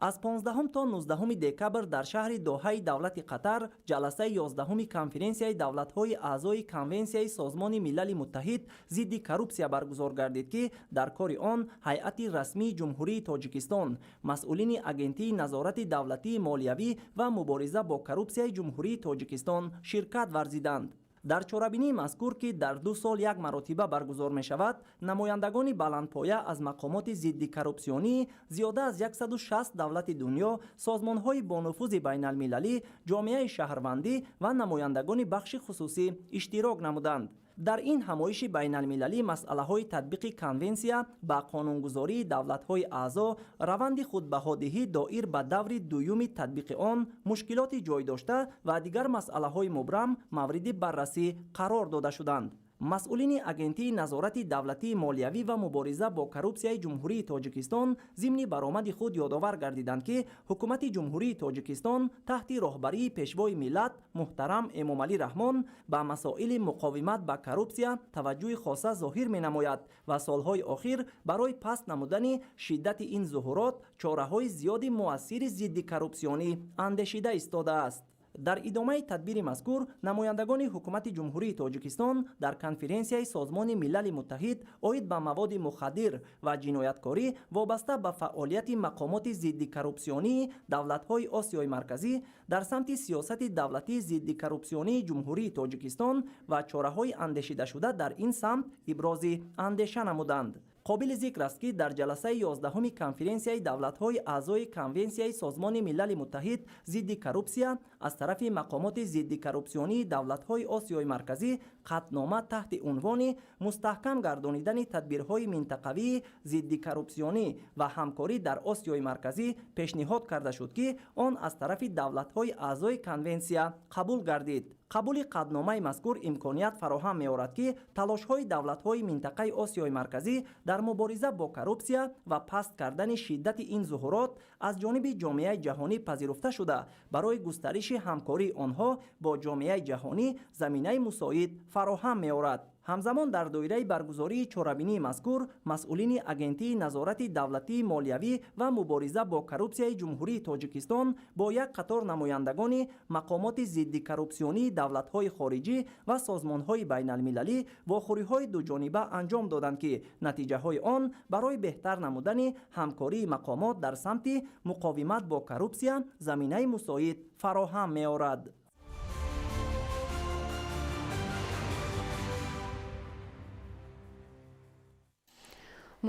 Аз 15 то 19 декабр дар шаҳри Доҳаи давлати Қатар ҷаласаи 11-уми конференсияи давлатҳои аъзои Конвенсияи Созмони Милали Муттаҳид зидди коррупсия баргузор гардид, ки дар кори он ҳайати расмии Ҷумҳурии Тоҷикистон, масъулини Агентии назорати давлатии молиявӣ ва мубориза бо коррупсияи Ҷумҳурии Тоҷикистон ширкат варзиданд. Дар чорабинии мазкур, ки дар 2 сол як маротиба баргузор мешавад, намояндагони баландпоя аз мақомоти зидди коррупсионӣ зиёда аз 160 давлати дунё, созмонҳои бонуфузи байналмилалӣ, ҷомеаи шаҳрвандӣ ва намояндагони бахши хусусӣ иштирок намуданд. Дар ин ҳамоиши байналмилалӣ масъалаҳои татбиқи конвенсия ба қонунгузории давлатҳои аъзо, раванди худбаҳодиҳӣ доир ба даври дуюми татбиқи он, мушкилоти ҷойдошта ва дигар масъалаҳои мубрам мавриди баррасӣ қарор дода шуданд. Масъулини Агентии назорати давлатии молиявӣ ва мубориза бо коррупсияи Ҷумҳурии Тоҷикистон зимни баромади худ ёдовар гардиданд, ки Ҳукумати Ҷумҳурии Тоҷикистон таҳти роҳбарии Пешвои миллат муҳтарам Эмомалӣ Раҳмон ба масоили муқовимат ба коррупсия таваҷҷӯҳи хоса зоҳир менамояд ва солҳои охир барои паст намудани шиддати ин зуҳурот чораҳои зиёди муассири зидди коррупсионӣ андешида истодааст. Дар идомаи тадбири мазкур намояндагони Ҳукумати Ҷумҳурии Тоҷикистон дар конференсияи Созмони Милали Муттаҳид оид ба маводи мухаддир ва ҷинояткорӣ вобаста ба фаъолияти мақомоти зидди коррупсионии давлатҳои Осиёи Марказӣ дар самти сиёсати давлатии зидди коррупсионии Ҷумҳурии Тоҷикистон ва чораҳои андешидашуда дар ин самт ибрози андеша намуданд. Қобили зикр аст, ки дар ҷаласаи 11-уми конференсияи давлатҳои аъзои Конвенсияи Созмони Милали Муттаҳид зидди коррупсия аз тарафи мақомоти зидди коррупсионии давлатҳои Осиёи Марказӣ қатънома таҳти унвони мустаҳкам гардонидани тадбирҳои минтақавии зидди коррупсионӣ ва ҳамкорӣ дар Осиёи Марказӣ пешниҳод карда шуд, ки он аз тарафи давлатҳои аъзои конвенсия қабул гардид. Қабули қатъномаи мазкур имконият фароҳам меорад, ки талошҳои давлатҳои минтақаи Осиёи Марказӣ дар мубориза бо коррупсия ва паст кардани шиддати ин зуҳурот аз ҷониби ҷомеаи ҷаҳонӣ пазируфта шуда, барои густариши ҳамкории онҳо бо ҷомеаи ҷаҳонӣ заминаи мусоид фароҳам меорад. Ҳамзамон дар доираи баргузории чорабинии мазкур масъулини Агентии назорати давлатии молиявӣ ва мубориза бо коррупсияи Ҷумҳурии Тоҷикистон бо як қатор намояндагони мақомоти зидди коррупсионии давлатҳои хориҷӣ ва созмонҳои байналмилалӣ вохӯриҳои дуҷониба анҷом доданд, ки натиҷаҳои он барои беҳтар намудани ҳамкории мақомот дар самти муқовимат бо коррупсия заминаи мусоид фароҳам меорад.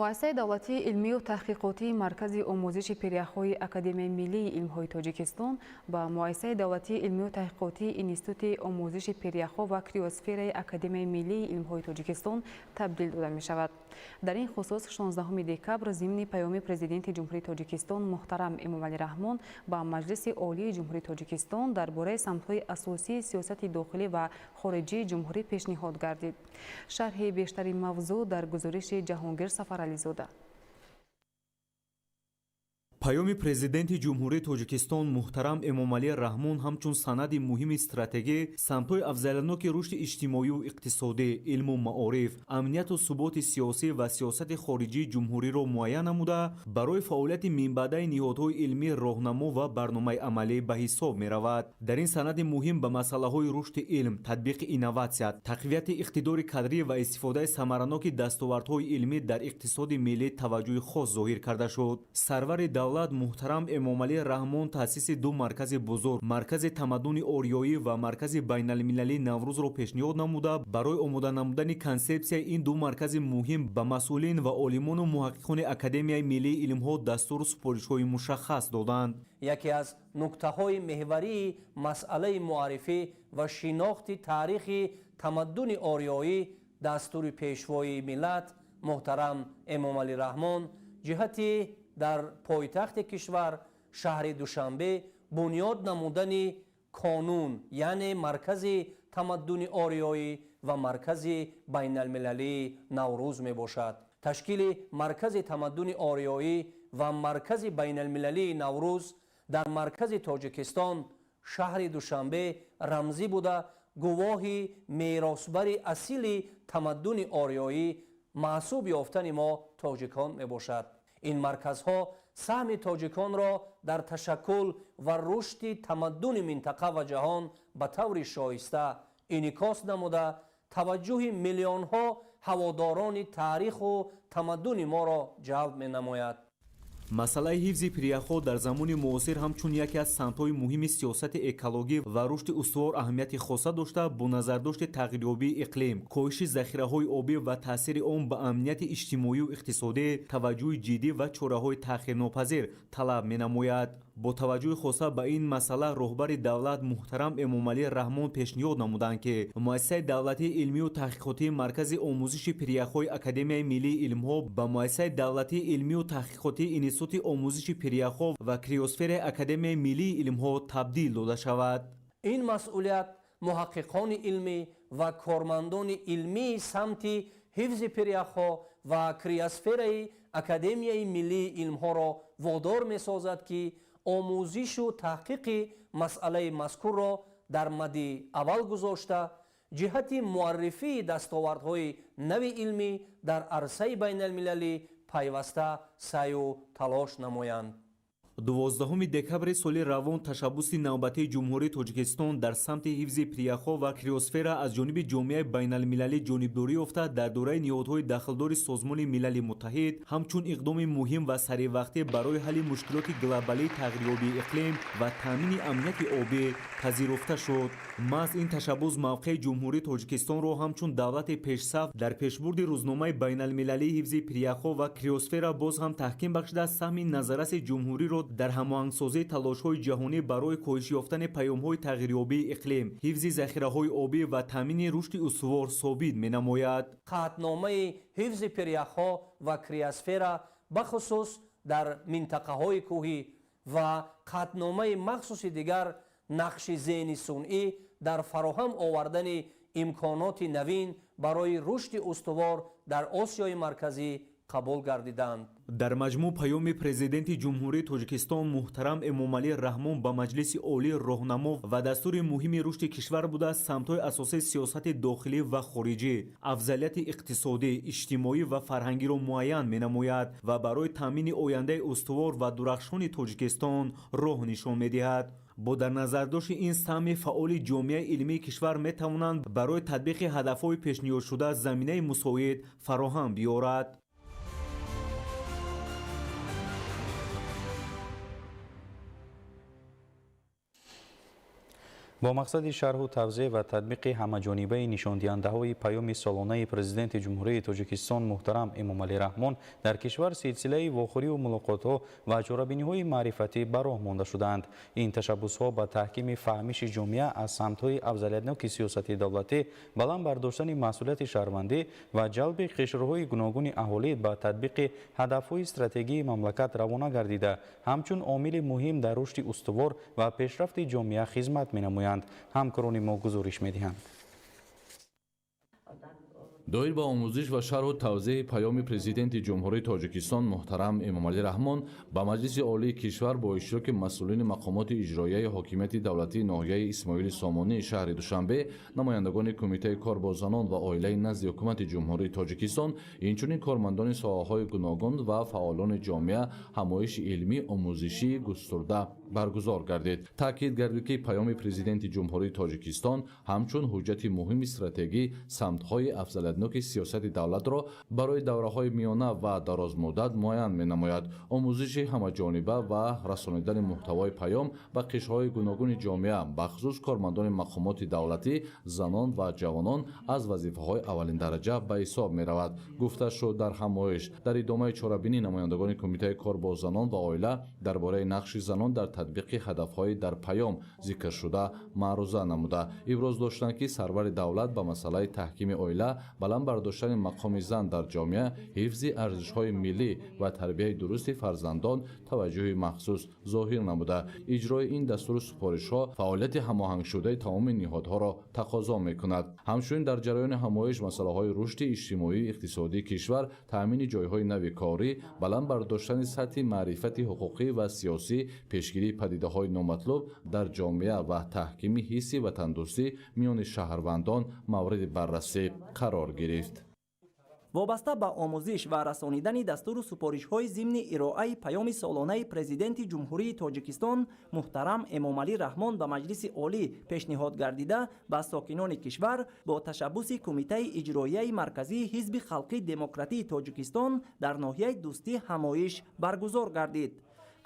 Муассисаи давлатии илмию таҳқиқотии Маркази омӯзиши пиряхҳои Академияи миллии илмҳои Тоҷикистон ба Муассисаи давлатии илмию таҳқиқотии Институти омӯзиши пиряхҳо ва криосфераи Академияи миллии илмҳои Тоҷикистон табдил дода мешавад. Дар ин хусус 16 декабр зимни паёми Президенти Ҷумҳурии Тоҷикистон муҳтарам Эмомалӣ Раҳмон ба Маҷлиси Олии Ҷумҳурии Тоҷикистон дар бораи самтҳои асосии сиёсати дохилӣ ва хориҷии ҷумҳурӣ пешниҳод гардид. Шарҳи бештари мавзӯъ дар гузориши Ҷаҳонгир Сафарализода. Паёми Президенти Ҷумҳурии Тоҷикистон муҳтарам Эмомалӣ Раҳмон ҳамчун санади муҳими стратегӣ самтҳои афзалиятноки рушди иҷтимоию иқтисодӣ, илму маориф, амнияту суботи сиёсӣ ва сиёсати хориҷии ҷумҳуриро муайян намуда, барои фаъолияти минбаъдаи ниҳодҳои илмӣ роҳнамо ва барномаи амалӣ ба ҳисоб меравад. Дар ин санади муҳим ба масъалаҳои рушди илм, татбиқи инноватсия, тақвияти иқтидори кадрӣ ва истифодаи самараноки дастовардҳои илмӣ дар иқтисоди миллӣ таваҷҷӯҳи хос зоҳир карда шуд. Сарвари давлат муҳтарам Эмомалӣ Раҳмон таъсиси ду маркази бузург, Маркази тамаддуни ориёӣ ва Маркази байналмилалии Наврӯзро пешниҳод намуда, барои омода намудани консепсияи ин ду маркази муҳим ба масъулин ва олимону муҳаққиқони Академияи миллии илмҳо дастуру супоришҳои мушаххас доданд. Яке аз нуктаҳои меҳварии масъалаи муаррифӣ ва шинохти таърихи тамаддуни ориёӣ дастури Пешвои миллат муҳтарам Эмомалӣ Раҳмон ҷиҳати дар пойтахти кишвар Шаҳри Душанбе бунёд намудани қонун, яъне маркази тамаддуни ориёӣ ва маркази байналмилалии Наврӯз мебошад. Ташкили маркази тамаддуни ориёӣ ва маркази байналмилалии Наврӯз дар маркази Тоҷикистон шаҳри Душанбе рамзӣ буда, гувоҳи меросбари асили тамаддуни ориёӣ маҳсуб ёфтани мо тоҷикон мебошад. Ин марказҳо саҳми тоҷиконро дар ташаккул ва рушди тамаддуни минтақа ва ҷаҳон ба таври шоиста инъикос намуда, таваҷҷӯҳи миллионҳо ҳаводорони таъриху тамаддуни моро ҷалб менамояд. Масъалаи ҳифзи пиряхҳо дар замони муосир ҳамчун яке аз самтҳои муҳими сиёсати экологӣ ва рушди устувор аҳамияти хоса дошта, бо назардошти тағйирёбии иқлим, коҳиши захираҳои обӣ ва таъсири он ба амнияти иҷтимоию иқтисодӣ таваҷҷӯҳи ҷиддӣ ва чораҳои таъхирнопазир талаб менамояд. Бо таваҷҷӯҳи хоса ба ин масъала роҳбари давлат муҳтарам Эмомалӣ Раҳмон пешниҳод намуданд, ки муассисаи давлатии илмию таҳқиқотии Маркази омӯзиши пиряхҳои Академияи миллии илмҳо ба муассисаи давлатии илмию таҳқиқотии Институти омӯзиши пиряхҳо ва криосфераи Академияи миллии илмҳо табдил дода шавад. Ин масъулият муҳаққиқони илмӣ ва кормандони илмии самти ҳифзи пиряхҳо ва криосфераи Академияи миллии илмҳоро водор месозад, ки омӯзишу таҳқиқи масъалаи мазкурро дар мади аввал гузошта, ҷиҳати муаррифии дастовардҳои нави илмӣ дар арсаи байналмилалӣ пайваста саъю талош намоянд. 12 декабри соли равон ташаббуси навбатии Ҷумҳурии Тоҷикистон дар самти ҳифзи пиряхҳо ва криосфера аз ҷониби ҷомеаи байналмилалӣ ҷонибдорӣ ёфта, дар доираи ниҳодҳои дахлдори Созмони Милали Муттаҳид ҳамчун иқдоми муҳим ва саривақтӣ барои ҳалли мушкилоти глобалии тағйирёбии иқлим ва таъмини амнияти обӣ пазируфта шуд. Маҳз ин ташаббус мавқеи Ҷумҳурии Тоҷикистонро ҳамчун давлати пешсаф дар пешбурди рӯзномаи байналмилалии ҳифзи пиряхҳо ва криосфера боз ҳам таҳким бахшида, саҳми назарраси ҷумҳуриро дар ҳамоҳангсозии талошҳои ҷаҳонӣ барои коҳиш ёфтани паёмҳои тағйирёбии иқлим, ҳифзи захираҳои обӣ ва таъмини рушди устувор собит менамояд. Қатъномаи ҳифзи пиряхҳо ва криосфера бахусус дар минтақаҳои кӯҳӣ ва қатъномаи махсуси дигар нақши зеҳни сунъӣ дар фароҳам овардани имконоти навин барои рушди устувор дар Осиёи Марказӣ қабул гардиданд. Дар маҷмӯъ паёми Президенти Ҷумҳурии Тоҷикистон муҳтарам Эмомалӣ Раҳмон ба Маҷлиси Олӣ роҳнамо ва дастури муҳими рушди кишвар буда, самтҳои асосии сиёсати дохилӣ ва хориҷӣ, афзалияти иқтисодӣ, иҷтимоӣ ва фарҳангиро муайян менамояд ва барои таъмини ояндаи устувор ва дурахшони Тоҷикистон роҳ нишон медиҳад. Бо дар назардошти ин саҳми фаъоли ҷомеаи илмии кишвар метавонанд барои татбиқи ҳадафҳои пешниҳодшуда заминаи мусоид фароҳам биёрад. Бо мақсади шарҳу тавзеҳ ва татбиқи ҳамаҷонибаи нишондиҳандаҳои паёми солонаи Президенти Ҷумҳурии Тоҷикистон муҳтарам Эмомалӣ Раҳмон дар кишвар силсилаи вохӯриву мулоқотҳо ва чорабиниҳои маърифатӣ ба роҳ монда шудаанд. Ин ташаббусҳо ба таҳкими фаҳмиши ҷомеа аз самтҳои афзалиятноки сиёсати давлатӣ, баланд бардоштани масъулияти шаҳрвандӣ ва ҷалби қишрҳои гуногуни аҳолӣ ба татбиқи ҳадафҳои стратегии мамлакат равона гардида, ҳамчун омили муҳим дар рушди устувор ва пешрафти ҷомеа хизмат менамоянд. Ҳамкорони мо гузориш медиҳанд. Доир ба омӯзиш ва шарҳу тавзеҳи паёми Президенти Ҷумҳурии Тоҷикистон муҳтарам Эмомалӣ Раҳмон ба Маҷлиси Олии кишвар бо иштироки масъулини мақомоти иҷроияи ҳокимияти давлатии ноҳияи Исмоили Сомонии шаҳри Душанбе, намояндагони Кумитаи кор бо занон ва оилаи назди Ҳукумати Ҷумҳурии Тоҷикистон, инчунин кормандони соҳаҳои гуногун ва фаъолони ҷомеа ҳамоиши илмӣ омӯзишии густурда баргузор гардид. Таъкид гардид, ки паёми Президенти Ҷумҳурии Тоҷикистон ҳамчун ҳуҷҷати муҳими стратегӣ самтҳои афзалиятноки сиёсати давлатро барои давраҳои миёна ва дарозмуддат муайян менамояд. Омӯзиши ҳамаҷониба ва расонидани муҳтавои паём ба қишрҳои гуногуни ҷомеа, бахусус кормандони мақомоти давлатӣ, занон ва ҷавонон аз вазифаҳои аввалиндараҷа ба ҳисоб меравад, гуфта шуд дар ҳамоиш. Дар идомаи чорабинӣ намояндагони Кумитаи кор бо занон ва оила дар бораи нақши занон дар татбиқи ҳадафҳои дар паём зикршуда маъруза намуда, иброз доштанд, ки сарвари давлат ба масъалаи таҳкими оила Баланд бардоштани мақоми зан дар ҷомеа, ҳифзи арзишҳои миллӣ ва тарбияи дурусти фарзандон таваҷҷӯҳи махсус зоҳир намуда, иҷрои ин дастуру супоришҳо фаъолияти ҳамоҳангшудаи тамоми ниҳодҳоро тақозо мекунад. Ҳамчунин дар ҷараёни ҳамоиш масъалаҳои рушди иҷтимоию иқтисодии кишвар, таъмини ҷойҳои нави корӣ, баланд бардоштани сатҳи маърифати ҳуқуқӣ ва сиёсӣ, пешгирии падидаҳои номатлуб дар ҷомеа ва таҳкими ҳисси ватандӯстӣ миёни шаҳрвандон мавриди баррасӣ қарор гирифт. Вобаста ба омӯзиш ва расонидани дастуру супоришҳои зимни ироаи Паёми солонаи Президенти Ҷумҳурии Тоҷикистон муҳтарам Эмомалӣ Раҳмон ба Маҷлиси Олӣ пешниҳод гардида ба сокинони кишвар бо ташаббуси Кумитаи иҷроияи марказии Ҳизби халқии демократии Тоҷикистон дар ноҳияи Дӯстӣ ҳамоиш баргузор гардид.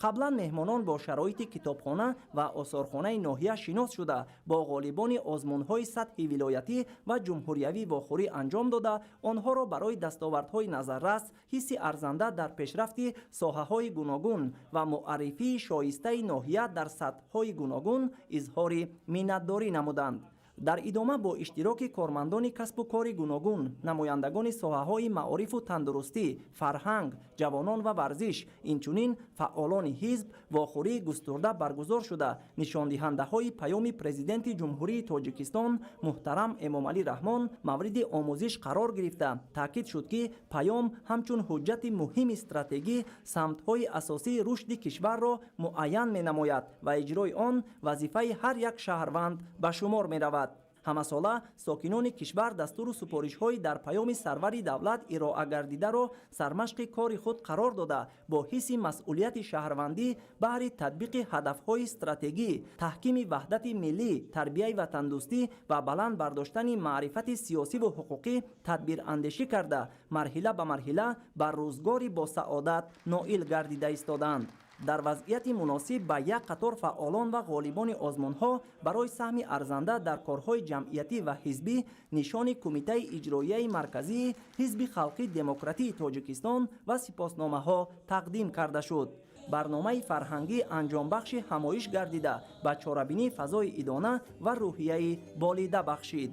Қаблан меҳмонон бо шароити китобхона ва осорхонаи ноҳия шинос шуда, бо ғолибони озмунҳои сатҳи вилоятӣ ва ҷумҳуриявӣ вохӯрӣ анҷом дода, онҳоро барои дастовардҳои назаррас, ҳисси арзанда дар пешрафти соҳаҳои гуногун ва муаррифии шоистаи ноҳия дар сатҳҳои гуногун изҳори миннатдорӣ намуданд. Дар идома бо иштироки кормандони касбу кори гуногун, намояндагони соҳаҳои маорифу тандурустӣ, фарҳанг, ҷавонон ва варзиш, инчунин фаъолони ҳизб вохӯрии густурда баргузор шуда, нишондиҳандаҳои Паёми Президенти Ҷумҳурии Тоҷикистон муҳтарам Эмомалӣ Раҳмон мавриди омӯзиш қарор гирифта, таъкид шуд, ки паём ҳамчун ҳуҷҷати муҳими стратегӣ самтҳои асосии рушди кишварро муайян менамояд ва иҷрои он вазифаи ҳар як шаҳрванд ба шумор меравад. Ҳамасола сокинони кишвар дастуру супоришҳои дар Паёми сарвари давлат ироа гардидаро сармашқи кори худ қарор дода, бо ҳисси масъулияти шаҳрвандӣ баҳри татбиқи ҳадафҳои стратегӣ, таҳкими ваҳдати миллӣ, тарбияи ватандӯстӣ ва баланд бардоштани маърифати сиёсиву ҳуқуқӣ тадбирандешӣ карда, марҳила ба марҳила бар рӯзгори босаодат ноил гардида истоданд. Дар вазъияти муносиб ба як қатор фаъолон ва ғолибони озмунҳо барои саҳми арзанда дар корҳои ҷамъиятӣ ва ҳизбӣ нишони Кумитаи иҷроияи марказии Ҳизби халқии демократии Тоҷикистон ва сипосномаҳо тақдим карда шуд. Барномаи фарҳангӣ анҷомбахши ҳамоиш гардида, ба чорабинӣ фазои идона ва рӯҳияи болида бахшид.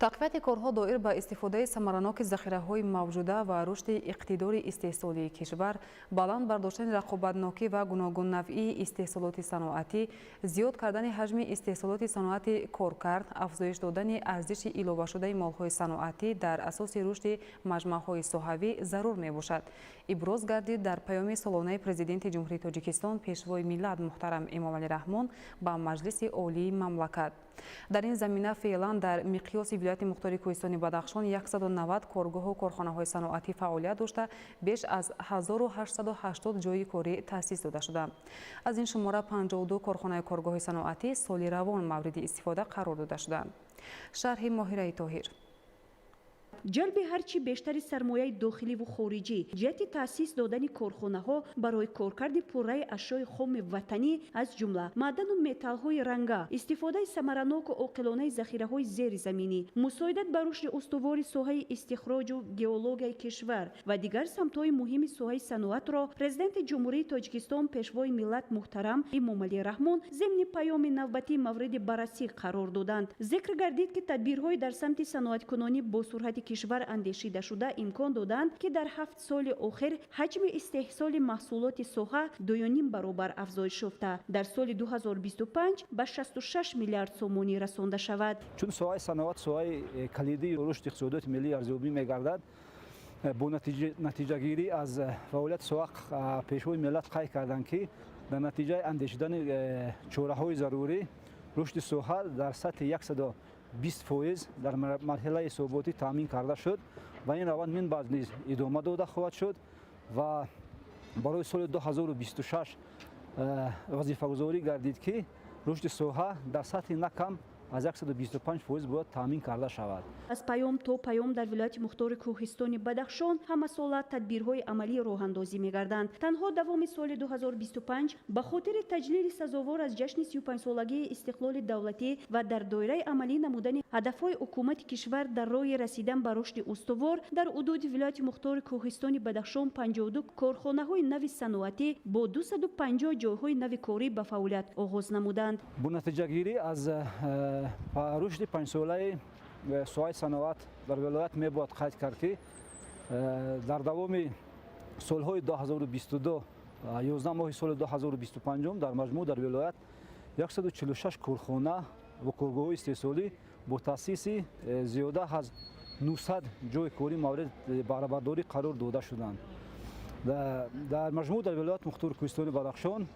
Тақвияти корҳо доир ба истифодаи самараноки захираҳои мавҷуда ва рушди иқтидори истеҳсолии кишвар, баланд бардоштани рақобатнокӣ ва гуногуннавъии истеҳсолоти саноатӣ, зиёд кардани ҳаҷми истеҳсолоти саноати коркард, афзоиш додани арзиши иловашудаи молҳои саноатӣ дар асоси рушди маҷмӯаҳои соҳавӣ зарур мебошад. Иброз гардид дар Паёми солонаи Президенти Ҷумҳурии Тоҷикистон Пешвои миллат муҳтарам Эмомалӣ Раҳмон ба Маҷлиси Олии мамлакат. Дар ин замина феълан дар миқёси вилояти мухтори Кӯҳистони Бадахшон 190 коргоҳу корхонаҳои саноатӣ фаъолият дошта, беш аз 1880 ҷойи корӣ таъсис дода шуда. Аз ин шумора 52 корхонаи коргоҳи саноатӣ соли равон мавриди истифода қарор дода шуданд. Шарҳи Моҳираи Тоҳир. Ҷалби ҳарчи бештари сармояи дохиливу хориҷӣ ҷиҳати таъсис додани корхонаҳо барои коркарди пурраи ашёи хоми ватанӣ, аз ҷумла маъдану металлҳои ранга, истифодаи самараноку оқилонаи захираҳои зеризаминӣ, мусоидат ба рушди устувори соҳаи истихроҷу геологияи кишвар ва дигар самтҳои муҳими соҳаи саноатро Президенти Ҷумҳурии Тоҷикистон Пешвои миллат муҳтарам Эмомалӣ Раҳмон зимни Паёми навбатӣ мавриди баррасӣ қарор доданд. Зикр гардид, ки тадбирҳои дар самти саноаткунонӣ бо суръати кишвар андешида шуда имкон доданд, ки дар 7 соли охир ҳаҷми истеҳсоли маҳсулоти соҳа 2,5 баробар афзоиш ёфта, дар соли 2025 ба 66 миллиард сомонӣ расонда шавад. Чун соҳаи саноат соҳаи калидии рушди иқтисодиёти миллӣ арзёбӣ мегардад, бо натиҷагирӣ аз фаъолияти соҳа Пешвои миллат қайд карданд, ки дар натиҷаи андешидани чораҳои зарурӣ рушди соҳа дар сатҳи 120% дар марҳилаи ҳисоботӣ таъмин карда шуд ва ин раванд минбаъд низ идома дода хоҳад шуд ва барои соли 2026 вазифагузорӣ гардид, ки рушди соҳа дар сатҳи на кам аз 125% бояд таъмин карда шавад. Аз паём то паём дар вилояти мухтори Кӯҳистони Бадахшон ҳамасола тадбирҳои амалӣ роҳандозӣ мегарданд. Танҳо давоми соли 2025 ба хотири таҷлили сазовор аз ҷашни 35-солагии истиқлоли давлатӣ ва дар доираи амалӣ намудани ҳадафҳои ҳукумати кишвар дар роҳи расидан ба рушди устувор дар ҳудуди вилояти мухтори Кӯҳистони Бадахшон 52 корхонаҳои нави саноатӣ бо 250 ҷойҳои нави корӣ ба фаъолият оғоз намуданд. Бо натиҷагирӣ аз рушди панҷсолаи соҳаи саноат дар вилоят мебояд қайд кард, ки дар давоми солҳои 2022 11 моҳи соли 2025 дар маҷмӯъ дар вилоят 146 корхона ва коргоҳҳои истеҳсолӣ бо таъсиси зиёда аз 900 ҷойи корӣ маврид баҳрабардорӣ қарор дода шуданд. Дар маҷмӯъ дар вилоят мухтори Кӯҳистони Бадахшон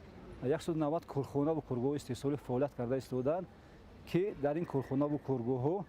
190 корхона ва коргоҳҳои истеҳсолӣ фаъолият карда истодаанд, ки дар ин корхона ва коргоҳҳо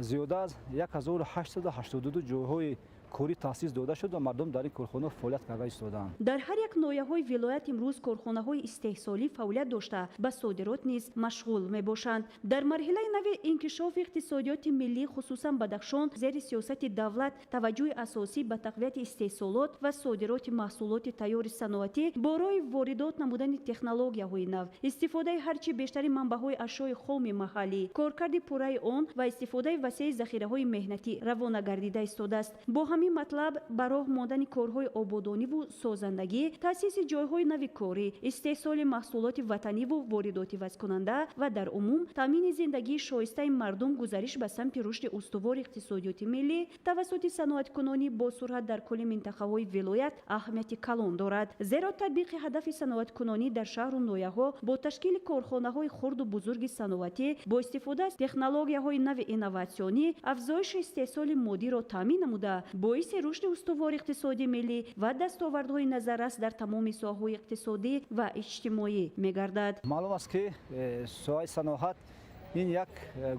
зиёда аз 1882 ҷойҳои корӣ таъсис дода шуд ва мардум дар ин корхона фаъолият карда истодаанд. Дар ҳар як ноҳияҳои вилоят имрӯз корхонаҳои истеҳсолӣ фаъолият дошта, ба содирот низ машғул мебошанд. Дар марҳилаи нави инкишофи иқтисодиёти миллӣ, хусусан Бадахшон, зери сиёсати давлат таваҷҷӯҳи асосӣ ба тақвияти истеҳсолот ва содироти маҳсулоти тайёри саноатӣ бо роҳи воридот намудани технологияҳои нав, истифодаи ҳарчи бештари манбаъҳои ашёи хоми маҳаллӣ, коркарди пурраи он ва истифодаи васеи захираҳои меҳнатӣ равона гардида истодааст. Бо ҳамин матлаб ба роҳ мондани корҳои ободониву созандагӣ, таъсиси ҷойҳои нави корӣ, истеҳсоли маҳсулоти ватаниву воридоти вазкунанда ва дар умум таъмини зиндагии шоистаи мардум, гузариш ба самти рушди устувори иқтисодиёти миллӣ тавассути саноаткунонӣ бо суръат дар кулли минтақаҳои вилоят аҳамияти калон дорад. Зеро татбиқи ҳадафи саноаткунонӣ дар шаҳру ноҳияҳо бо ташкили корхонаҳои хурду бузурги саноатӣ бо истифода аз технологияҳои нави инноватсионӣ афзоиши истеҳсоли моддиро таъмин намуда, боиси рушди устувори иқтисоди миллӣ ва дастовардҳои назаррас дар тамоми соҳаҳои иқтисодӣ ва иҷтимоӣ мегардад. Маълум аст, ки соҳаи саноат ин як,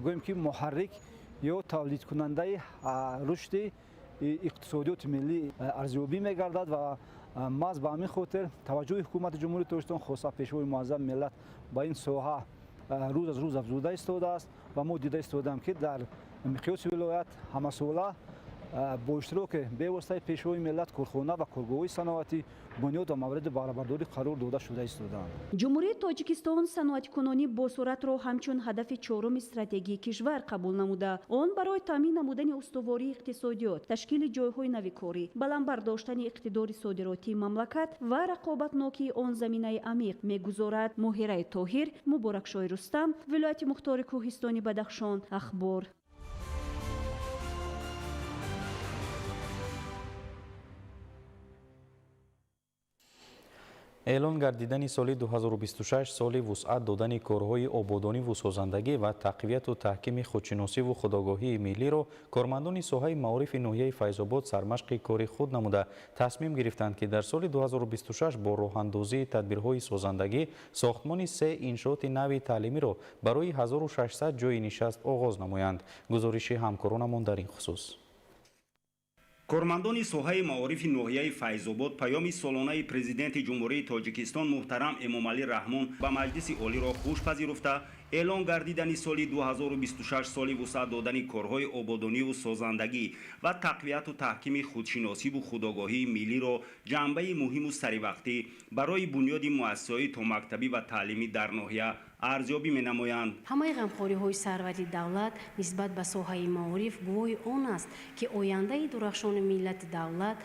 гӯем ки, муҳаррик ё тавлидкунандаи рушди иқтисодиёти миллӣ арзёбӣ мегардад ва маҳз ба ҳамин хотир таваҷҷӯҳи ҳукумати Ҷумҳурии Тоҷикистон, хоса Пешвои муаззами миллат, ба ин соҳа рӯз аз рӯз афзуда истодааст ва мо дида истодаем, ки дар миқёси вилоят ҳамасола бо иштироки бевоситаи Пешвои миллат корхона ва коргоҳҳои саноатӣ бунёд ва мавриди баҳрабардорӣ қарор дода шуда истодаанд. Ҷумҳурии Тоҷикистон саноаткунонӣ бо суръатро ҳамчун ҳадафи чоруми стратегии кишвар қабул намуда, он барои таъмин намудани устувории иқтисодиёт, ташкили ҷойҳои нави корӣ, баланд бардоштани иқтидори содиротии мамлакат ва рақобатнокии он заминаи амиқ мегузорад. Моҳираи Тоҳир, Муборакшоҳи Рустам, вилояти мухтори Кӯҳистони Бадахшон, Ахбор. Эълон гардидани соли 2026 соли вусъат додани корҳои ободониву созандагӣ ва тақвияту таҳкими худшиносиву худогоҳии миллиро кормандони соҳаи маорифи ноҳияи Файзобод сармашқи кори худ намуда тасмим гирифтанд, ки дар соли 2026 бо роҳандозии тадбирҳои созандагӣ сохтмони се иншооти нави таълимиро барои 1600 ҷойи нишаст оғоз намоянд. Гузориши ҳамкоронамон дар ин хусус. Кормандони соҳаи маорифи ноҳияи Файзобод паёми солонаи Президенти Ҷумҳурии Тоҷикистон муҳтарам Эмомалӣ Раҳмон ба Маҷлиси Олиро хуш пазируфта, эълон гардидани соли 2026 соли вусъат додани корҳои ободониву созандагӣ ва тақвияту таҳкими худшиносиву худогоҳии миллиро ҷанбаи муҳиму саривақтӣ барои бунёди муассисаҳои томактабӣ ва таълимӣ дар ноҳия арзёбӣ менамоянд. Ҳамаи ғамхориҳои сарвари давлат нисбат ба соҳаи маориф гувоҳи он аст, ки ояндаи дурахшони миллати давлат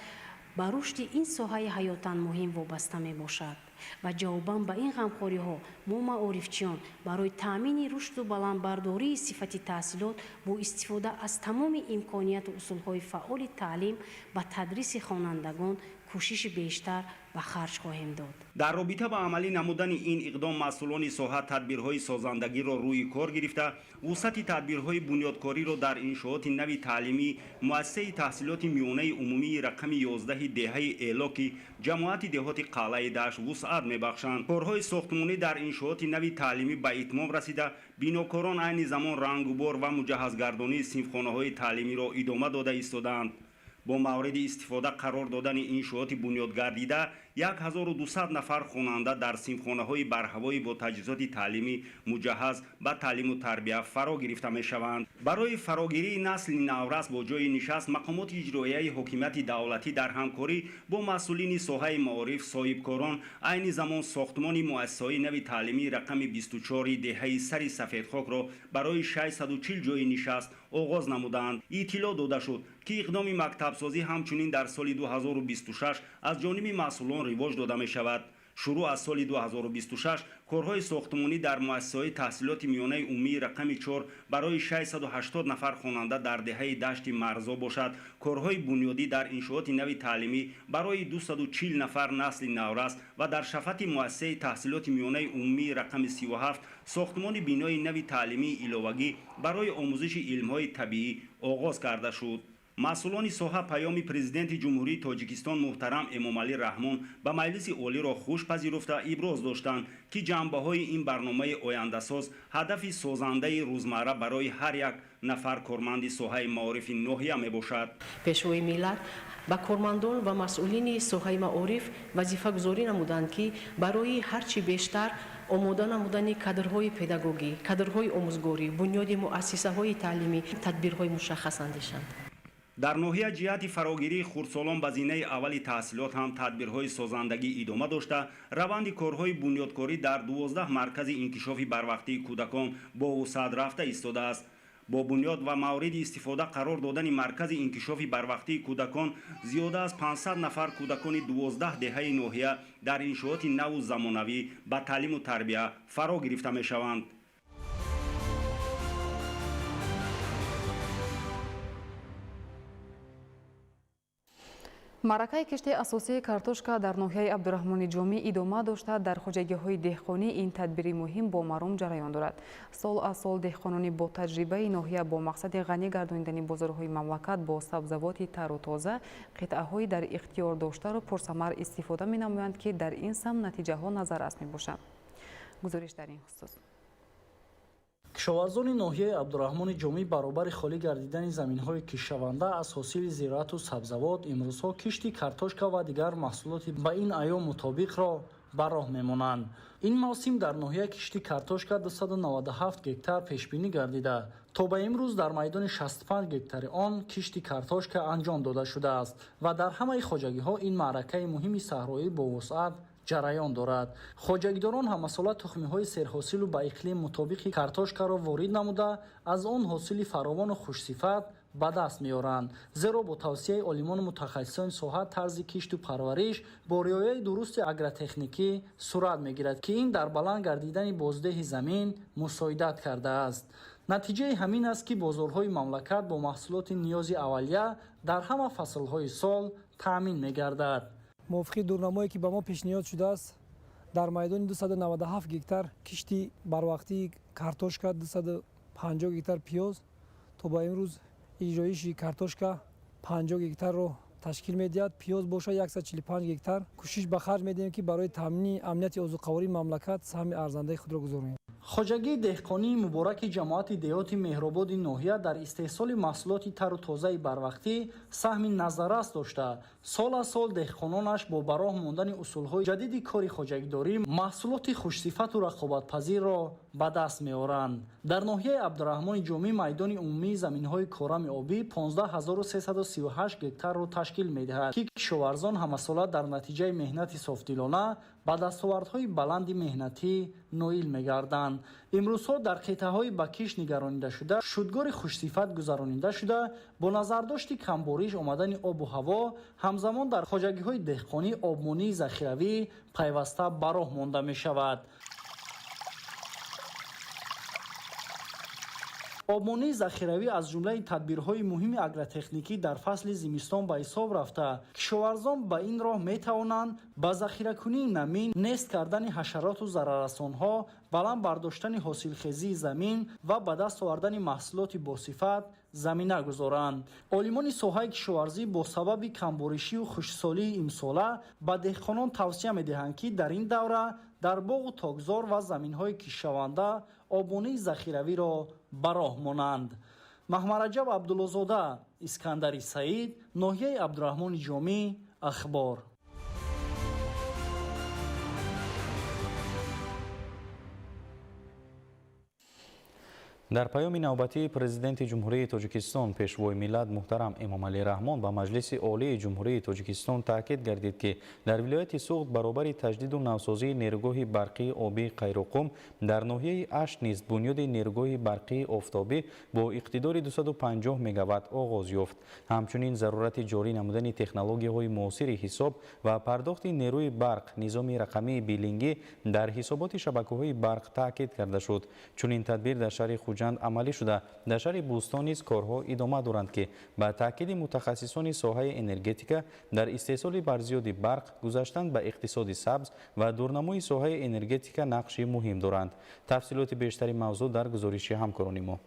ба рушди ин соҳаи ҳаётан муҳим вобаста мебошад. Ва ҷавобан ба ин ғамхориҳо мо маорифчиён барои таъмини рушду баландбардории сифати таҳсилот бо истифода аз тамоми имконияту усулҳои фаъоли таълим ба тадриси хонандагон кӯшиши бештар ба харҷ хоҳем дод. Дар робита ба амалӣ намудани ин иқдом масъулони соҳа тадбирҳои созандагиро рӯи кор гирифта, вусъати тадбирҳои бунёдкориро дар иншооти нави таълимӣ муассисаи таҳсилоти миёнаи умумии рақами 11 деҳаи Элоки ҷамоати деҳоти Қалъаи Дашт вусъат мебахшанд. Корҳои сохтмонӣ дар иншооти нави таълимӣ ба итмом расида, бинокорон айни замон рангубор ва муҷаҳҳазгардонии синфхонаҳои таълимиро идома дода истодаанд. Бо мавриди истифода қарор додани иншооти бунёдгардида 1200 нафар хонанда дар синфхонаҳои барҳавоӣ бо таҷҳизоти таълимӣ муҷаҳҳаз ба таълиму тарбия фаро гирифта мешаванд. Барои фарогирии насли наврас бо ҷойи нишаст мақомоти иҷроияи ҳокимияти давлатӣ дар ҳамкорӣ бо масъулини соҳаи маориф, соҳибкорон айни замон сохтмони муассисаҳои нави таълимии рақами 24 деҳаи сари сафедхокро барои 640 ҷойи нишаст оғоз намуданд. Иттилоъ дода шуд, ки иқдоми мактабсозӣ ҳамчунин дар соли 2026 аз ҷониби масъулон ривоҷ дода мешавад. Шурӯъ аз соли 2026 корҳои сохтмонӣ дар муассисаҳои таҳсилоти миёнаи умумии рақами 4 барои 680 нафар хонанда дар деҳаи Дашти Марзо бошад. Корҳои бунёдӣ дар иншооти нави таълимӣ барои 240 нафар насли наврас ва дар шафати муассисаи таҳсилоти миёнаи умумии рақами 37 сохтмони бинои нави таълимии иловагӣ барои омӯзиши илмҳои табиӣ оғоз карда шуд. Масъулони соҳа паёми Президенти Ҷумҳурии Тоҷикистон муҳтарам Эмомалӣ Раҳмон ба Маҷлиси Олиро хуш пазируфта иброз доштанд, ки ҷанбаҳои ин барномаи ояндасоз ҳадафи созандаи рӯзмарра барои ҳар як нафар корманди соҳаи маорифи ноҳия мебошад. Пешвои миллат ба кормандон ва масъулини соҳаи маориф вазифагузорӣ намуданд, ки барои ҳарчи бештар омода намудани кадрҳои педагогӣ, кадрҳои омӯзгорӣ, бунёди муассисаҳои таълимӣ тадбирҳои мушаххас андешанд. Дар ноҳия ҷиҳати фарогирии хурдсолон ба зинаи аввали таҳсилот ҳам тадбирҳои созандагӣ идома дошта, раванди корҳои бунёдкорӣ дар 12 маркази инкишофи барвақтии кӯдакон бо вусъат рафта истодааст. Бо бунёд ва мавриди истифода қарор додани маркази инкишофи барвақтии кӯдакон зиёда аз 500 нафар кӯдакони 12 деҳаи ноҳия дар иншооти наву замонавӣ ба таълиму тарбия фаро гирифта мешаванд. Маъракаи кишти асосии картошка дар ноҳияи Абдураҳмони Ҷомӣ идома дошта, дар хоҷагиҳои деҳқонӣ ин тадбири муҳим бо маром ҷараён дорад. Сол аз сол деҳқонони бо таҷрибаи ноҳия бо мақсади ғанӣ гардонидани бозорҳои мамлакат бо сабзавоти тару тоза қитъаҳои дар ихтиёр доштаро пурсамар истифода менамоянд, ки дар ин самт натиҷаҳо назаррас мебошанд. Гузориш дар ин хусус. Кишоварзони ноҳияи Абдураҳмони Ҷомӣ баробари холӣ гардидани заминҳои киштшаванда аз ҳосили зироату сабзавот имрӯзҳо кишти картошка ва дигар маҳсулоти ба ин айём мутобиқро ба роҳ мемонанд. Ин мавсим дар ноҳия кишти картошка 297 гектар пешбинӣ гардида, то ба имрӯз дар майдони 65 гектари он кишти картошка анҷом дода шудааст ва дар ҳамаи хоҷагиҳо ин маъракаи муҳими саҳроӣ бо вусъат ҷараён дорад. Хоҷагидорон ҳамасола тухмиҳои серҳосилу ба иқлим мутобиқи картошкаро ворид намуда, аз он ҳосили фаровону хушсифат ба даст меоранд. Зеро бо тавсияи олимону мутахассисони соҳа тарзи кишту парвариш бо риояи дурусти агротехникӣ сурат мегирад, ки ин дар баланд гардидани боздеҳи замин мусоидат кардааст. Натиҷаи ҳамин аст, ки бозорҳои мамлакат бо маҳсулоти ниёзи аввалия дар ҳама фаслҳои сол таъмин мегардад. Мувофиқи дурнамое ки ба мо пешниҳод шудааст, дар майдони 297 гектар кишти барвақтии картошка, 250 гектар пиёз, то ба имрӯз иҷроиши картошка 50 гектарро ташкил медиҳад, пиёз бошад 145 гектар. Кӯшиш ба харҷ медиҳем, ки барои таъмини амнияти озуқавории мамлакат саҳми арзандаи худро гузорем. Хоҷагии деҳқонии мубораки ҷамоати деҳоти Меҳрободи ноҳия дар истеҳсоли маҳсулоти тару тозаи барвақтӣ саҳми назаррас дошта, сол аз сол деҳқононаш бо ба роҳ мондани усулҳои ҷадиди кори хоҷагидорӣ маҳсулоти хушсифату рақобатпазирро ба даст меоранд. Дар ноҳияи Абдураҳмони Ҷомӣ майдони умумии заминҳои корами обӣ 15338 гектарро ташкил медиҳад, ки кишоварзон ҳамасола дар натиҷаи меҳнати софдилона ба дастовардҳои баланди меҳнатӣ ноил мегарданд. Имрӯзҳо дар қитъаҳои ба кишт нигаронидашуда шудгори хушсифат гузаронида шуда, бо назардошти камбориш омадани обу ҳаво ҳамзамон дар хоҷагиҳои деҳқонӣ обмонии захиравӣ пайваста ба роҳ монда мешавад. Обмонии захиравӣ аз ҷумлаи тадбирҳои муҳими агротехникӣ дар фасли зимистон ба ҳисоб рафта, кишоварзон ба ин роҳ метавонанд ба захиракунии намин, нест кардани ҳашароту зараррасонҳо, баланд бардоштани ҳосилхезии замин ва ба даст овардани маҳсулоти босифат замина гузоранд. Олимони соҳаи кишоварзӣ бо сабаби камборишию хушксолии имсола ба деҳқонон тавсия медиҳанд, ки дар ин давра дар боғу токзор ва заминҳои киштшаванда обмонии захиравиро ба роҳ монанд. Маҳмараҷаб Абдуллозода, Искандари Саид, ноҳияи Абдураҳмони Ҷомӣ, Ахбор. Дар паёми навбатии Президенти Ҷумҳурии Тоҷикистон Пешвои миллат муҳтарам Эмомалӣ Раҳмон ба Маҷлиси Олии Ҷумҳурии Тоҷикистон таъкид гардид, ки дар вилояти Суғд баробари таҷдиду навсозии нерӯгоҳи барқии обии Қайроқум дар ноҳияи Ашт низ бунёди нерӯгоҳи барқии офтобӣ бо иқтидори 250 мегаватт оғоз ёфт. Ҳамчунин зарурати ҷорӣ намудани технологияҳои муосири ҳисоб ва пардохти нерӯи барқ, низоми рақамии билингӣ дар ҳисоботи шабакаҳои барқ таъкид карда шуд. Чунин тадбир дар шаҳри Хуҷанд амалӣ шуда, дар шаҳри Бӯстон низ корҳо идома доранд, ки ба таъкиди мутахассисони соҳаи энергетика дар истеҳсоли барзиёди барқ, гузаштан ба иқтисоди сабз ва дурнамои соҳаи энергетика нақши муҳим доранд. Тафсилоти бештари мавзӯъ дар гузориши ҳамкорони мо.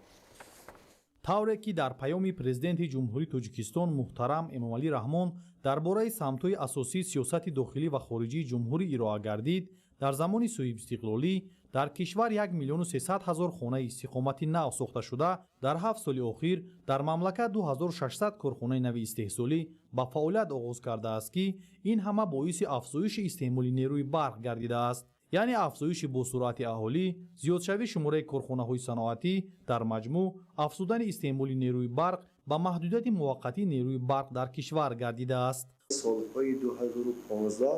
Тавре ки дар паёми Президенти Ҷумҳурии Тоҷикистон муҳтарам Эмомалӣ Раҳмон дар бораи самтҳои асосии сиёсати дохилӣ ва хориҷии ҷумҳурӣ ироа гардид, дар замони соҳибистиқлолӣ дар кишвар 1 300 000 хонаи истиқоматӣ нав сохта шуда, дар 7 соли охир дар мамлакат 2600 корхонаи нави истеҳсолӣ ба фаъолият оғоз кардааст, ки ин ҳама боиси афзоиши истеъмоли нерӯи барқ гардидааст. Яъне афзоиши босуръати аҳолӣ, зиёдшавии шумораи корхонаҳои саноатӣ, дар маҷмӯъ афзудани истеъмоли нерӯи барқ ба маҳдудияти муваққатии нерӯи барқ дар кишвар гардидааст. Солҳои 2015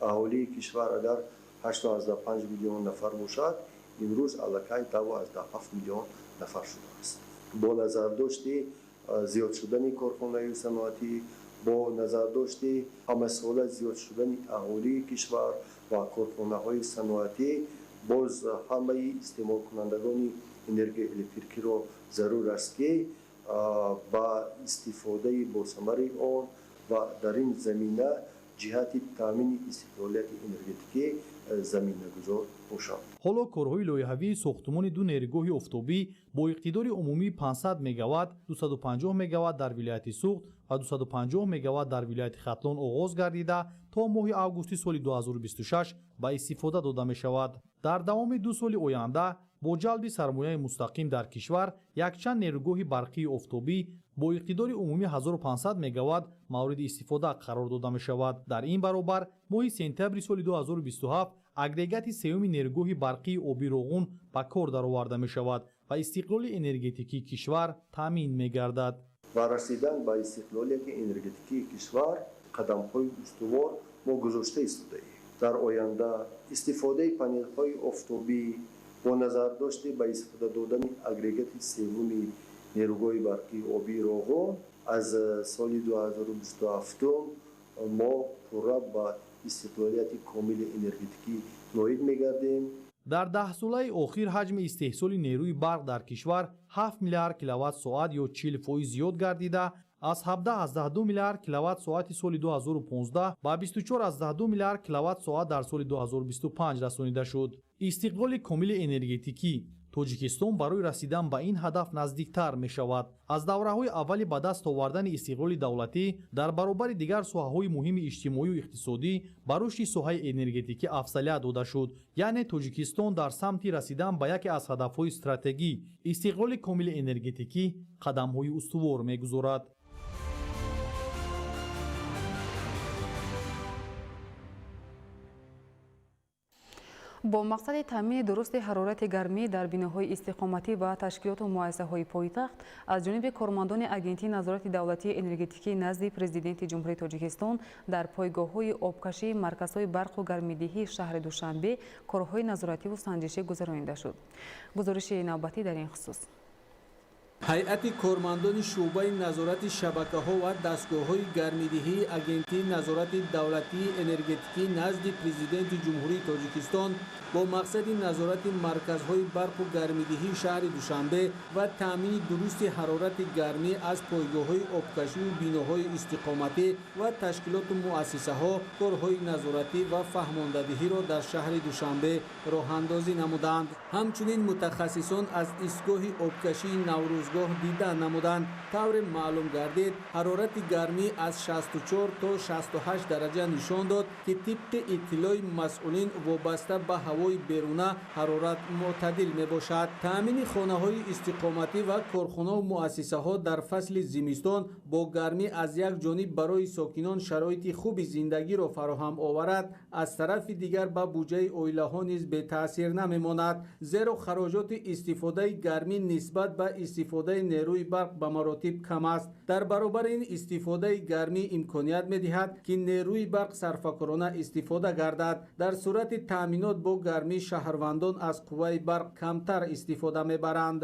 аҳолии кишвар агар 8,5 миллион нафар бошад, имрӯз аллакай 2,7 миллион нафар шудааст. Бо назардошти зиёд шудани корхонаи саноатӣ, бо назардошти ҳамасола зиёд шудани аҳолии кишвар ва корхонаҳои саноатӣ, боз ҳамаи истеъмолкунандагони энергияи электрикиро зарур аст, ки ба истифодаи босамари он ва дар ин замина ҷиҳати таъмини истиқлолияти энергетикӣ заминагузор бошанд. Ҳоло корҳои лоиҳавии сохтумони ду нерӯгоҳи офтобӣ бо иқтидори умумии 500 мегаватт, 250 мегаватт дар вилояти Суғд ва 250 мегаватт дар вилояти Хатлон оғоз гардида, то моҳи августи соли 2026 ба истифода дода мешавад. Дар давоми 2 соли оянда бо ҷалби сармояи мустақим дар кишвар якчанд нерӯгоҳи барқии офтобӣ бо иқтидори умумии 1500 мегаватт мавриди истифода қарор дода мешавад. Дар ин баробар моҳи сентябри соли 2027 агрегати сеюми нерӯгоҳи барқии оби Роғун ба кор дароварда мешавад ва истиқлоли энергетикии кишвар таъмин мегардад. Ва расидан ба истиқлолияти энергетикии кишвар қадамҳои устувор мо гузошта истодаем. Дар оянда истифодаи панелҳои офтобӣ бо назардошти ба истифода додани агрегати сеюми нерӯгоҳи барқии обии Роғун аз соли 2027 мо пурра ба истиқлолияти комили энергетикӣ ноил мегардем. Дар даҳсолаи охир ҳаҷми истеҳсоли нерӯи барқ дар кишвар 7 миллиард киловатт-соат ё 40% зиёд гардида, аз 17,2 миллиард киловатт-соати соли 2015 ба 24,2 миллиард киловатт-соат дар соли 2025 расонида шуд. Истиқлоли комили энергетикӣ Тоҷикистон барои расидан ба ин ҳадаф наздиктар мешавад. Аз давраҳои аввали ба даст овардани истиқлоли давлатӣ дар баробари дигар соҳаҳои муҳими иҷтимоию иқтисодӣ ба рушди соҳаи энергетикӣ афзалият дода шуд. Яъне Тоҷикистон дар самти расидан ба яке аз ҳадафҳои стратегӣ истиқлоли комили энергетикӣ қадамҳои устувор мегузорад. Бо мақсади таъмини дурусти ҳарорати гармӣ дар биноҳои истиқоматӣ ва ташкилоту муассисаҳои пойтахт аз ҷониби кормандони Агентии назорати давлатии энергетикӣ назди Президенти Ҷумҳурии Тоҷикистон дар пойгоҳҳои обкашии марказҳои барқу гармидиҳии шаҳри Душанбе корҳои назоративу санҷишӣ гузаронида шуд. Гузориши навбатӣ дар ин хусус. Ҳайати кормандони шӯъбаи назорати шабакаҳо ва дастгоҳҳои гармидиҳии Агентии назорати давлатии энергетикӣ назди Президенти Ҷумҳурии Тоҷикистон бо мақсади назорати марказҳои барқу гармидиҳии шаҳри Душанбе ва таъмини дурусти ҳарорати гармӣ аз пойгоҳҳои обкашию биноҳои истиқоматӣ ва ташкилоту муассисаҳо корҳои назоратӣ ва фаҳмондадиҳиро дар шаҳри Душанбе роҳандозӣ намуданд. Ҳамчунин мутахассисон аз истгоҳи обкашии Наврӯз омӯзгоҳ дида намуданд. Тавре маълум гардид, ҳарорати гармӣ аз 64 то 68 дараҷа нишон дод, ки тибқи иттилои масъулин вобаста ба ҳавои беруна ҳарорат мӯътадил мебошад. Таъмини хонаҳои истиқоматӣ ва корхонаву муассисаҳо дар фасли зимистон бо гармӣ аз як ҷониб барои сокинон шароити хуби зиндагиро фароҳам оварад, аз тарафи дигар ба буҷаи оилаҳо низ бетаъсир намемонад, зеро хароҷоти истифодаи гармӣ нисбат ба истифодаи нерӯи барқ ба маротиб кам аст. Дар баробари ин истифодаи гармӣ имконият медиҳад, ки нерӯи барқ сарфакорона истифода гардад. Дар сурати таъминот бо гармӣ шаҳрвандон аз қувваи барқ камтар истифода мебаранд.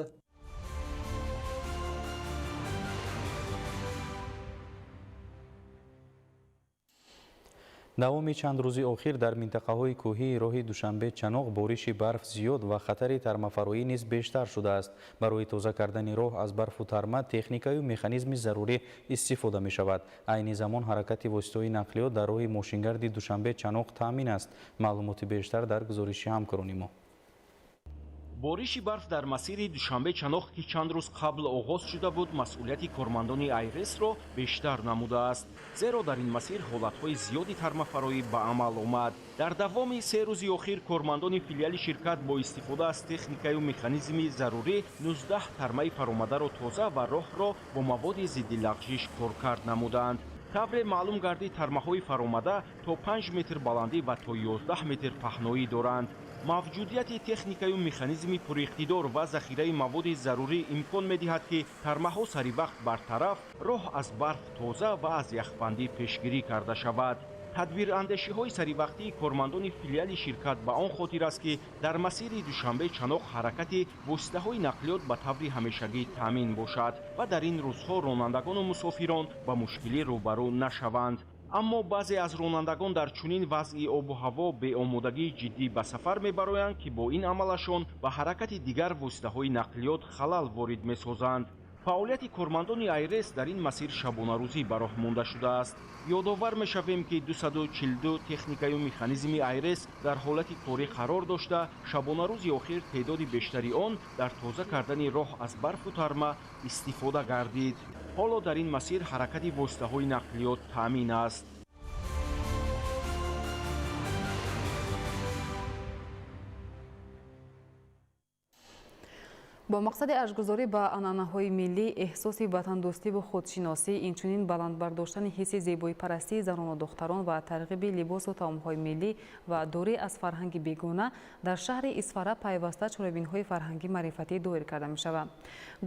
Давоми чанд рӯзи охир дар минтақаҳои кӯҳии роҳи Душанбе-Чаноқ бориши барф зиёд ва хатари тармафароӣ низ бештар шудааст. Барои тоза кардани роҳ аз барфу тарма техникаю механизми зарурӣ истифода мешавад. Айни замон ҳаракати воситаҳои нақлиёт дар роҳи мошингарди Душанбе-Чаноқ таъмин аст. Маълумоти бештар дар гузориши ҳамкорони мо. Бориши барф дар масири Душанбе-Чаноқ, ки чанд рӯз қабл оғоз шуда буд, масъулияти кормандони Айресро бештар намудааст, зеро дар ин масир ҳолатҳои зиёди тармафароӣ ба амал омад. Дар давоми 3 рӯзи охир кормандони филиали ширкат бо истифода аз техникаю механизми зарурӣ 19 тармаи фаромадаро тоза ва роҳро бо маводи зидди лағжиш коркард намуданд. Тавре маълум гардид, тармаҳои фаромада то 5 метр баландӣ ва то 11 метр паҳноӣ доранд. Мавҷудияти техникаю механизми пуриқтидор ва захираи маводи зарурӣ имкон медиҳад, ки тармаҳо саривақт бартараф, роҳ аз барф тоза ва аз яхбандӣ пешгирӣ карда шавад. Тадбирандешиҳои саривақтии кормандони филиали ширкат ба он хотир аст, ки дар масири Душанбе-Чаноқ ҳаракати воситаҳои нақлиёт ба таври ҳамешагӣ таъмин бошад ва дар ин рӯзҳо ронандагону мусофирон ба мушкилӣ рӯбарӯ нашаванд. Аммо баъзе аз ронандагон дар чунин вазъи обу ҳаво беомодагии ҷиддӣ ба сафар мебароянд, ки бо ин амалашон ба ҳаракати дигар воситаҳои нақлиёт халал ворид месозанд. Фаъолияти кормандони Айрес дар ин масир шабонарӯзӣ ба роҳ монда шудааст. Ёдовар мешавем, ки 242 техникаю механизми Айрес дар ҳолати корӣ қарор дошта, шабонарӯзи охир теъдоди бештари он дар тоза кардани роҳ аз барфу тарма истифода гардид. Ҳоло дар ин масир ҳаракати воситаҳои нақлиёт таъмин аст. Бо мақсади арҷгузорӣ ба анъанаҳои миллӣ, эҳсоси ватандӯстиву худшиносӣ, инчунин баланд бардоштани ҳисси зебоипарастии занону духтарон ва тарғиби либосу таомҳои миллӣ ва дурӣ аз фарҳанги бегона дар шаҳри Исфара пайваста чорабиниҳои фарҳангӣ маърифатӣ доир карда мешаванд.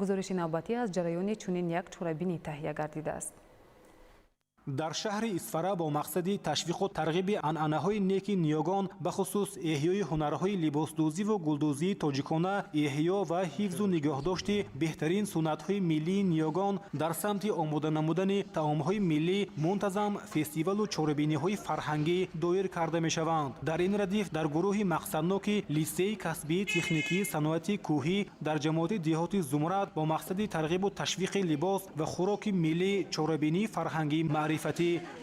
Гузориши навбатӣ аз ҷараёни чунин як чорабинӣ таҳия гардидааст. Дар шаҳри Исфара бо мақсади ташвиқу тарғиби анъанаҳои неки ниёгон, бахусус эҳёи ҳунарҳои либосдӯзиву гулдӯзии тоҷикона, эҳё ва ҳифзу нигоҳдошти беҳтарин суннатҳои миллии ниёгон дар самти омода намудани таомҳои миллӣ мунтазам фестивалу чорабиниҳои фарҳангӣ доир карда мешаванд. Дар ин радиф дар гурӯҳи мақсадноки литсеи касбии техникии саноати кӯҳӣ дар ҷамоати деҳоти Зумрад бо мақсади тарғибу ташвиқи либос ва хӯроки миллӣ чорабинии фарҳангӣ маърифатӣ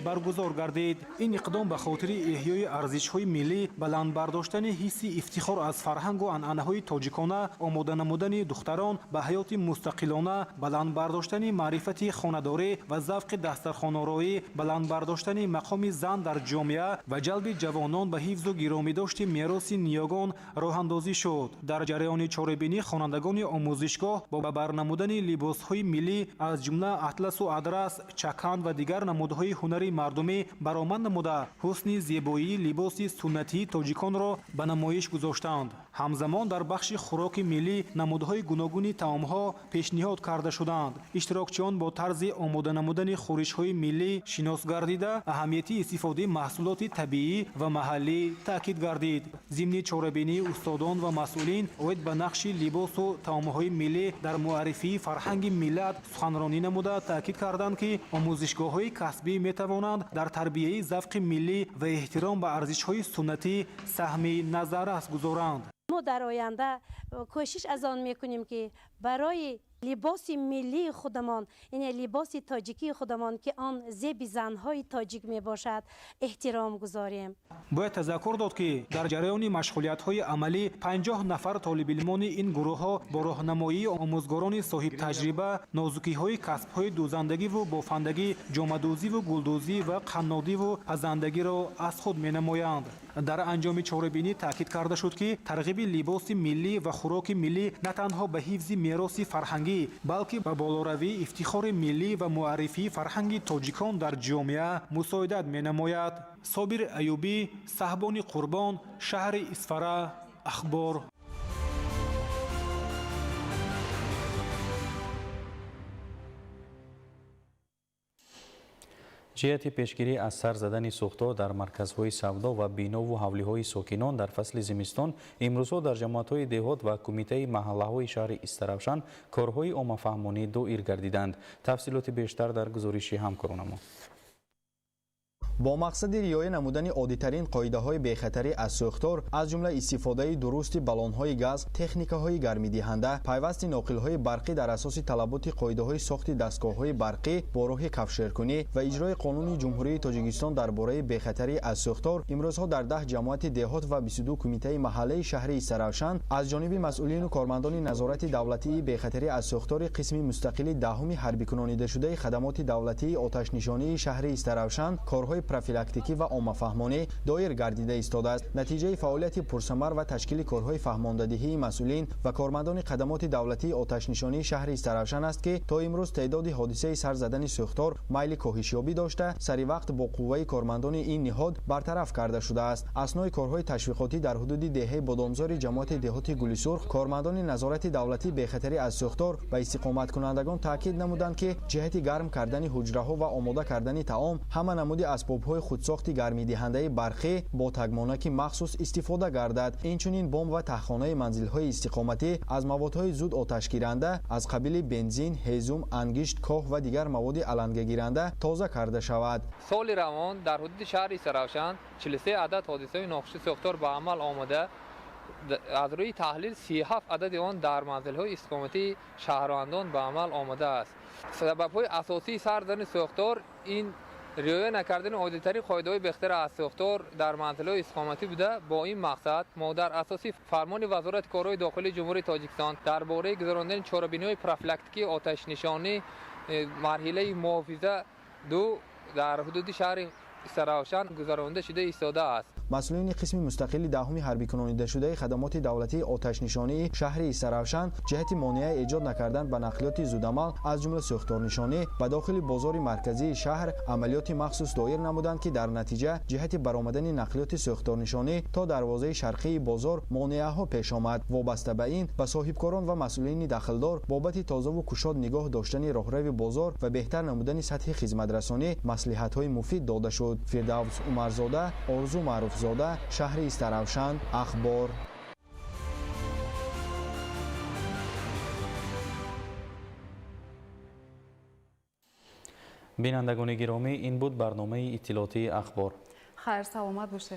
баргузор гардид. Ин иқдом ба хотири эҳёи арзишҳои миллӣ, баланд бардоштани ҳисси ифтихор аз фарҳангу анъанаҳои тоҷикона, омода намудани духтарон ба ҳаёти мустақилона, баланд бардоштани маърифати хонадорӣ ва завқи дастархонороӣ, баланд бардоштани мақоми зан дар ҷомеа ва ҷалби ҷавонон ба ҳифзу гиромидошти мероси ниёгон роҳандозӣ шуд. Дар ҷараёни чорабинӣ хонандагони омӯзишгоҳ бо ба бар намудани либосҳои миллӣ аз ҷумла атласу адрас, чакан ва дигар намудҳои ҳунари мардумӣ баромад намуда, ҳусни зебоии либоси суннатии тоҷиконро ба намоиш гузоштанд. Ҳамзамон дар бахши хӯроки миллӣ намудҳои гуногуни таомҳо пешниҳод карда шуданд. Иштирокчиён бо тарзи омода намудани хӯришҳои миллӣ шинос гардида, аҳамияти истифодаи маҳсулоти табиӣ ва маҳаллӣ таъкид гардид. Зимни чорабинии устодон ва масъулин оид ба нақши либосу таомҳои миллӣ дар муаррифии фарҳанги миллат суханронӣ намуда таъкид карданд, ки омӯзишгоҳҳои касбӣ метавонанд дар тарбияи завқи миллӣ ва эҳтиром ба арзишҳои суннатӣ саҳми назаррас гузоранд. Мо дар оянда кӯшиш аз он мекунем, ки барои Либоси миллии худамон, яъне либоси тоҷикии худамон, ки он зеби занҳои тоҷик мебошад, эҳтиром гузорем. Бояд тазаккур дод, ки дар ҷараёни машғулиятҳои амалӣ 50 нафар толибилмони ин гурӯҳҳо бо роҳнамоии омӯзгорони соҳибтаҷриба нозукиҳои касбҳои дӯзандагиву бофандагӣ, ҷомадӯзиву гулдӯзӣ ва қаннодиву пазандагиро аз худ менамоянд. Дар анҷоми чорабинӣ таъкид карда шуд, ки тарғиби либоси миллӣ ва хӯроки миллӣ на танҳо ба ҳифзи мероси фарҳангӣ, балки ба болоравии ифтихори миллӣ ва муаррифии фарҳанги тоҷикон дар ҷомеа мусоидат менамояд. Собир Аюбӣ, Саҳбони Қурбон, шаҳри Исфара, Ахбор. Ҷиҳати пешгирӣ аз сар задани сӯхтор дар марказҳои савдо ва бинову ҳавлиҳои сокинон дар фасли зимистон, имрӯзҳо дар ҷамоатҳои деҳот ва кумитаи маҳаллаҳои шаҳри Истаравшан корҳои оммафаҳмонӣ доир гардиданд. Тафсилоти бештар дар гузориши ҳамкоронамон. Бо мақсади риоя намудани оддитарин қоидаҳои бехатарӣ аз сӯхтор, аз ҷумла истифодаи дурусти баллонҳои газ, техникаҳои гармидиҳанда, пайвасти ноқилҳои барқӣ дар асоси талаботи қоидаҳои сохти дастгоҳҳои барқӣ бо роҳи кафшеркунӣ ва иҷрои қонуни Ҷумҳурии Тоҷикистон дар бораи бехатарӣ аз сӯхтор, имрӯзҳо дар 10 ҷамоати деҳот ва 22 кумитаи маҳаллаи шаҳри Истаравшан аз ҷониби масъулину кормандони назорати давлатии бехатарӣ аз сӯхтори қисми мустақили 10-уми ҳарбикунонидашудаи хадамоти давлатии оташнишонии шаҳри Истаравшан корҳои профилактикӣ ва оммафаҳмонӣ доир гардида истодааст. Натиҷаи фаъолияти пурсамар ва ташкили корҳои фаҳмондадиҳии масъулин ва кормандони хадамоти давлатии оташнишонии шаҳри Истаравшан аст, ки то имрӯз теъдоди ҳодисаи сар задани сӯхтор майли коҳишёбӣ дошта, сари вақт бо қувваи кормандони ин ниҳод бартараф карда шудааст. Аснои корҳои ташвиқотӣ дар ҳудуди деҳаи Бодомзори ҷамоати деҳоти Гулисурх кормандони назорати давлатии бехатарӣ аз сӯхтор ба истиқоматкунандагон таъкид намуданд, ки ҷиҳати гарм кардани ҳуҷраҳо ва омода кардани таом ҳама намуди асбобҳои худсохти гармидиҳандаи барқӣ бо тагмонаки махсус истифода гардад. Инчунин бом ва таҳхонаи манзилҳои истиқоматӣ аз маводҳои зуд оташгиранда аз қабили бензин, ҳезум, ангишт, коҳ ва дигар маводи алангагиранда тоза карда шавад. Соли равон дар ҳудуди шаҳри Истаравшан 43 адад ҳодисаи нохуши сӯхтор ба амал омада, аз рӯи таҳлил 37 адади он дар манзилҳои истиқоматии шаҳрвандон ба амал омадааст. Сабабҳои асосии сар задани сӯхтор ин риоя накардани оддитарин қоидаҳои бехатар аз сӯхтор дар манзилҳои истиқоматӣ буда, бо ин мақсад мо дар асоси фармони Вазорати корҳои дохилии Ҷумҳурии Тоҷикистон дар бораи гузарондани чорабиниҳои профилактикии оташнишонӣ марҳилаи муҳофиза 2 дар ҳудуди шаҳри Истаравшан гузаронда шуда истодааст. Масъулини қисми мустақили 10-уми ҳарбикунонидашудаи хадамоти давлатии оташнишонии шаҳри Истаравшан ҷиҳати монеа эҷод накардан ба нақлиёти зудамал аз ҷумла сӯхторнишонӣ ба дохили бозори марказии шаҳр амалиёти махсус доир намуданд, ки дар натиҷа ҷиҳати баромадани нақлиёти сӯхторнишонӣ то дарвозаи шарқии бозор монеаҳо пеш омад. Вобаста ба ин ба соҳибкорон ва масъулини дахлдор бобати тозаву кушод нигоҳ доштани роҳрави бозор ва беҳтар намудани сатҳи хизматрасонӣ маслиҳатҳои муфид дода шуд. Фирдавс Умарзода, Орзу Маъруфзода, шаҳри Истаравшан, Ахбор. Бинандагони гиромӣ, ин буд барномаи иттилоотии Ахбор. Хайр, саломат бошед.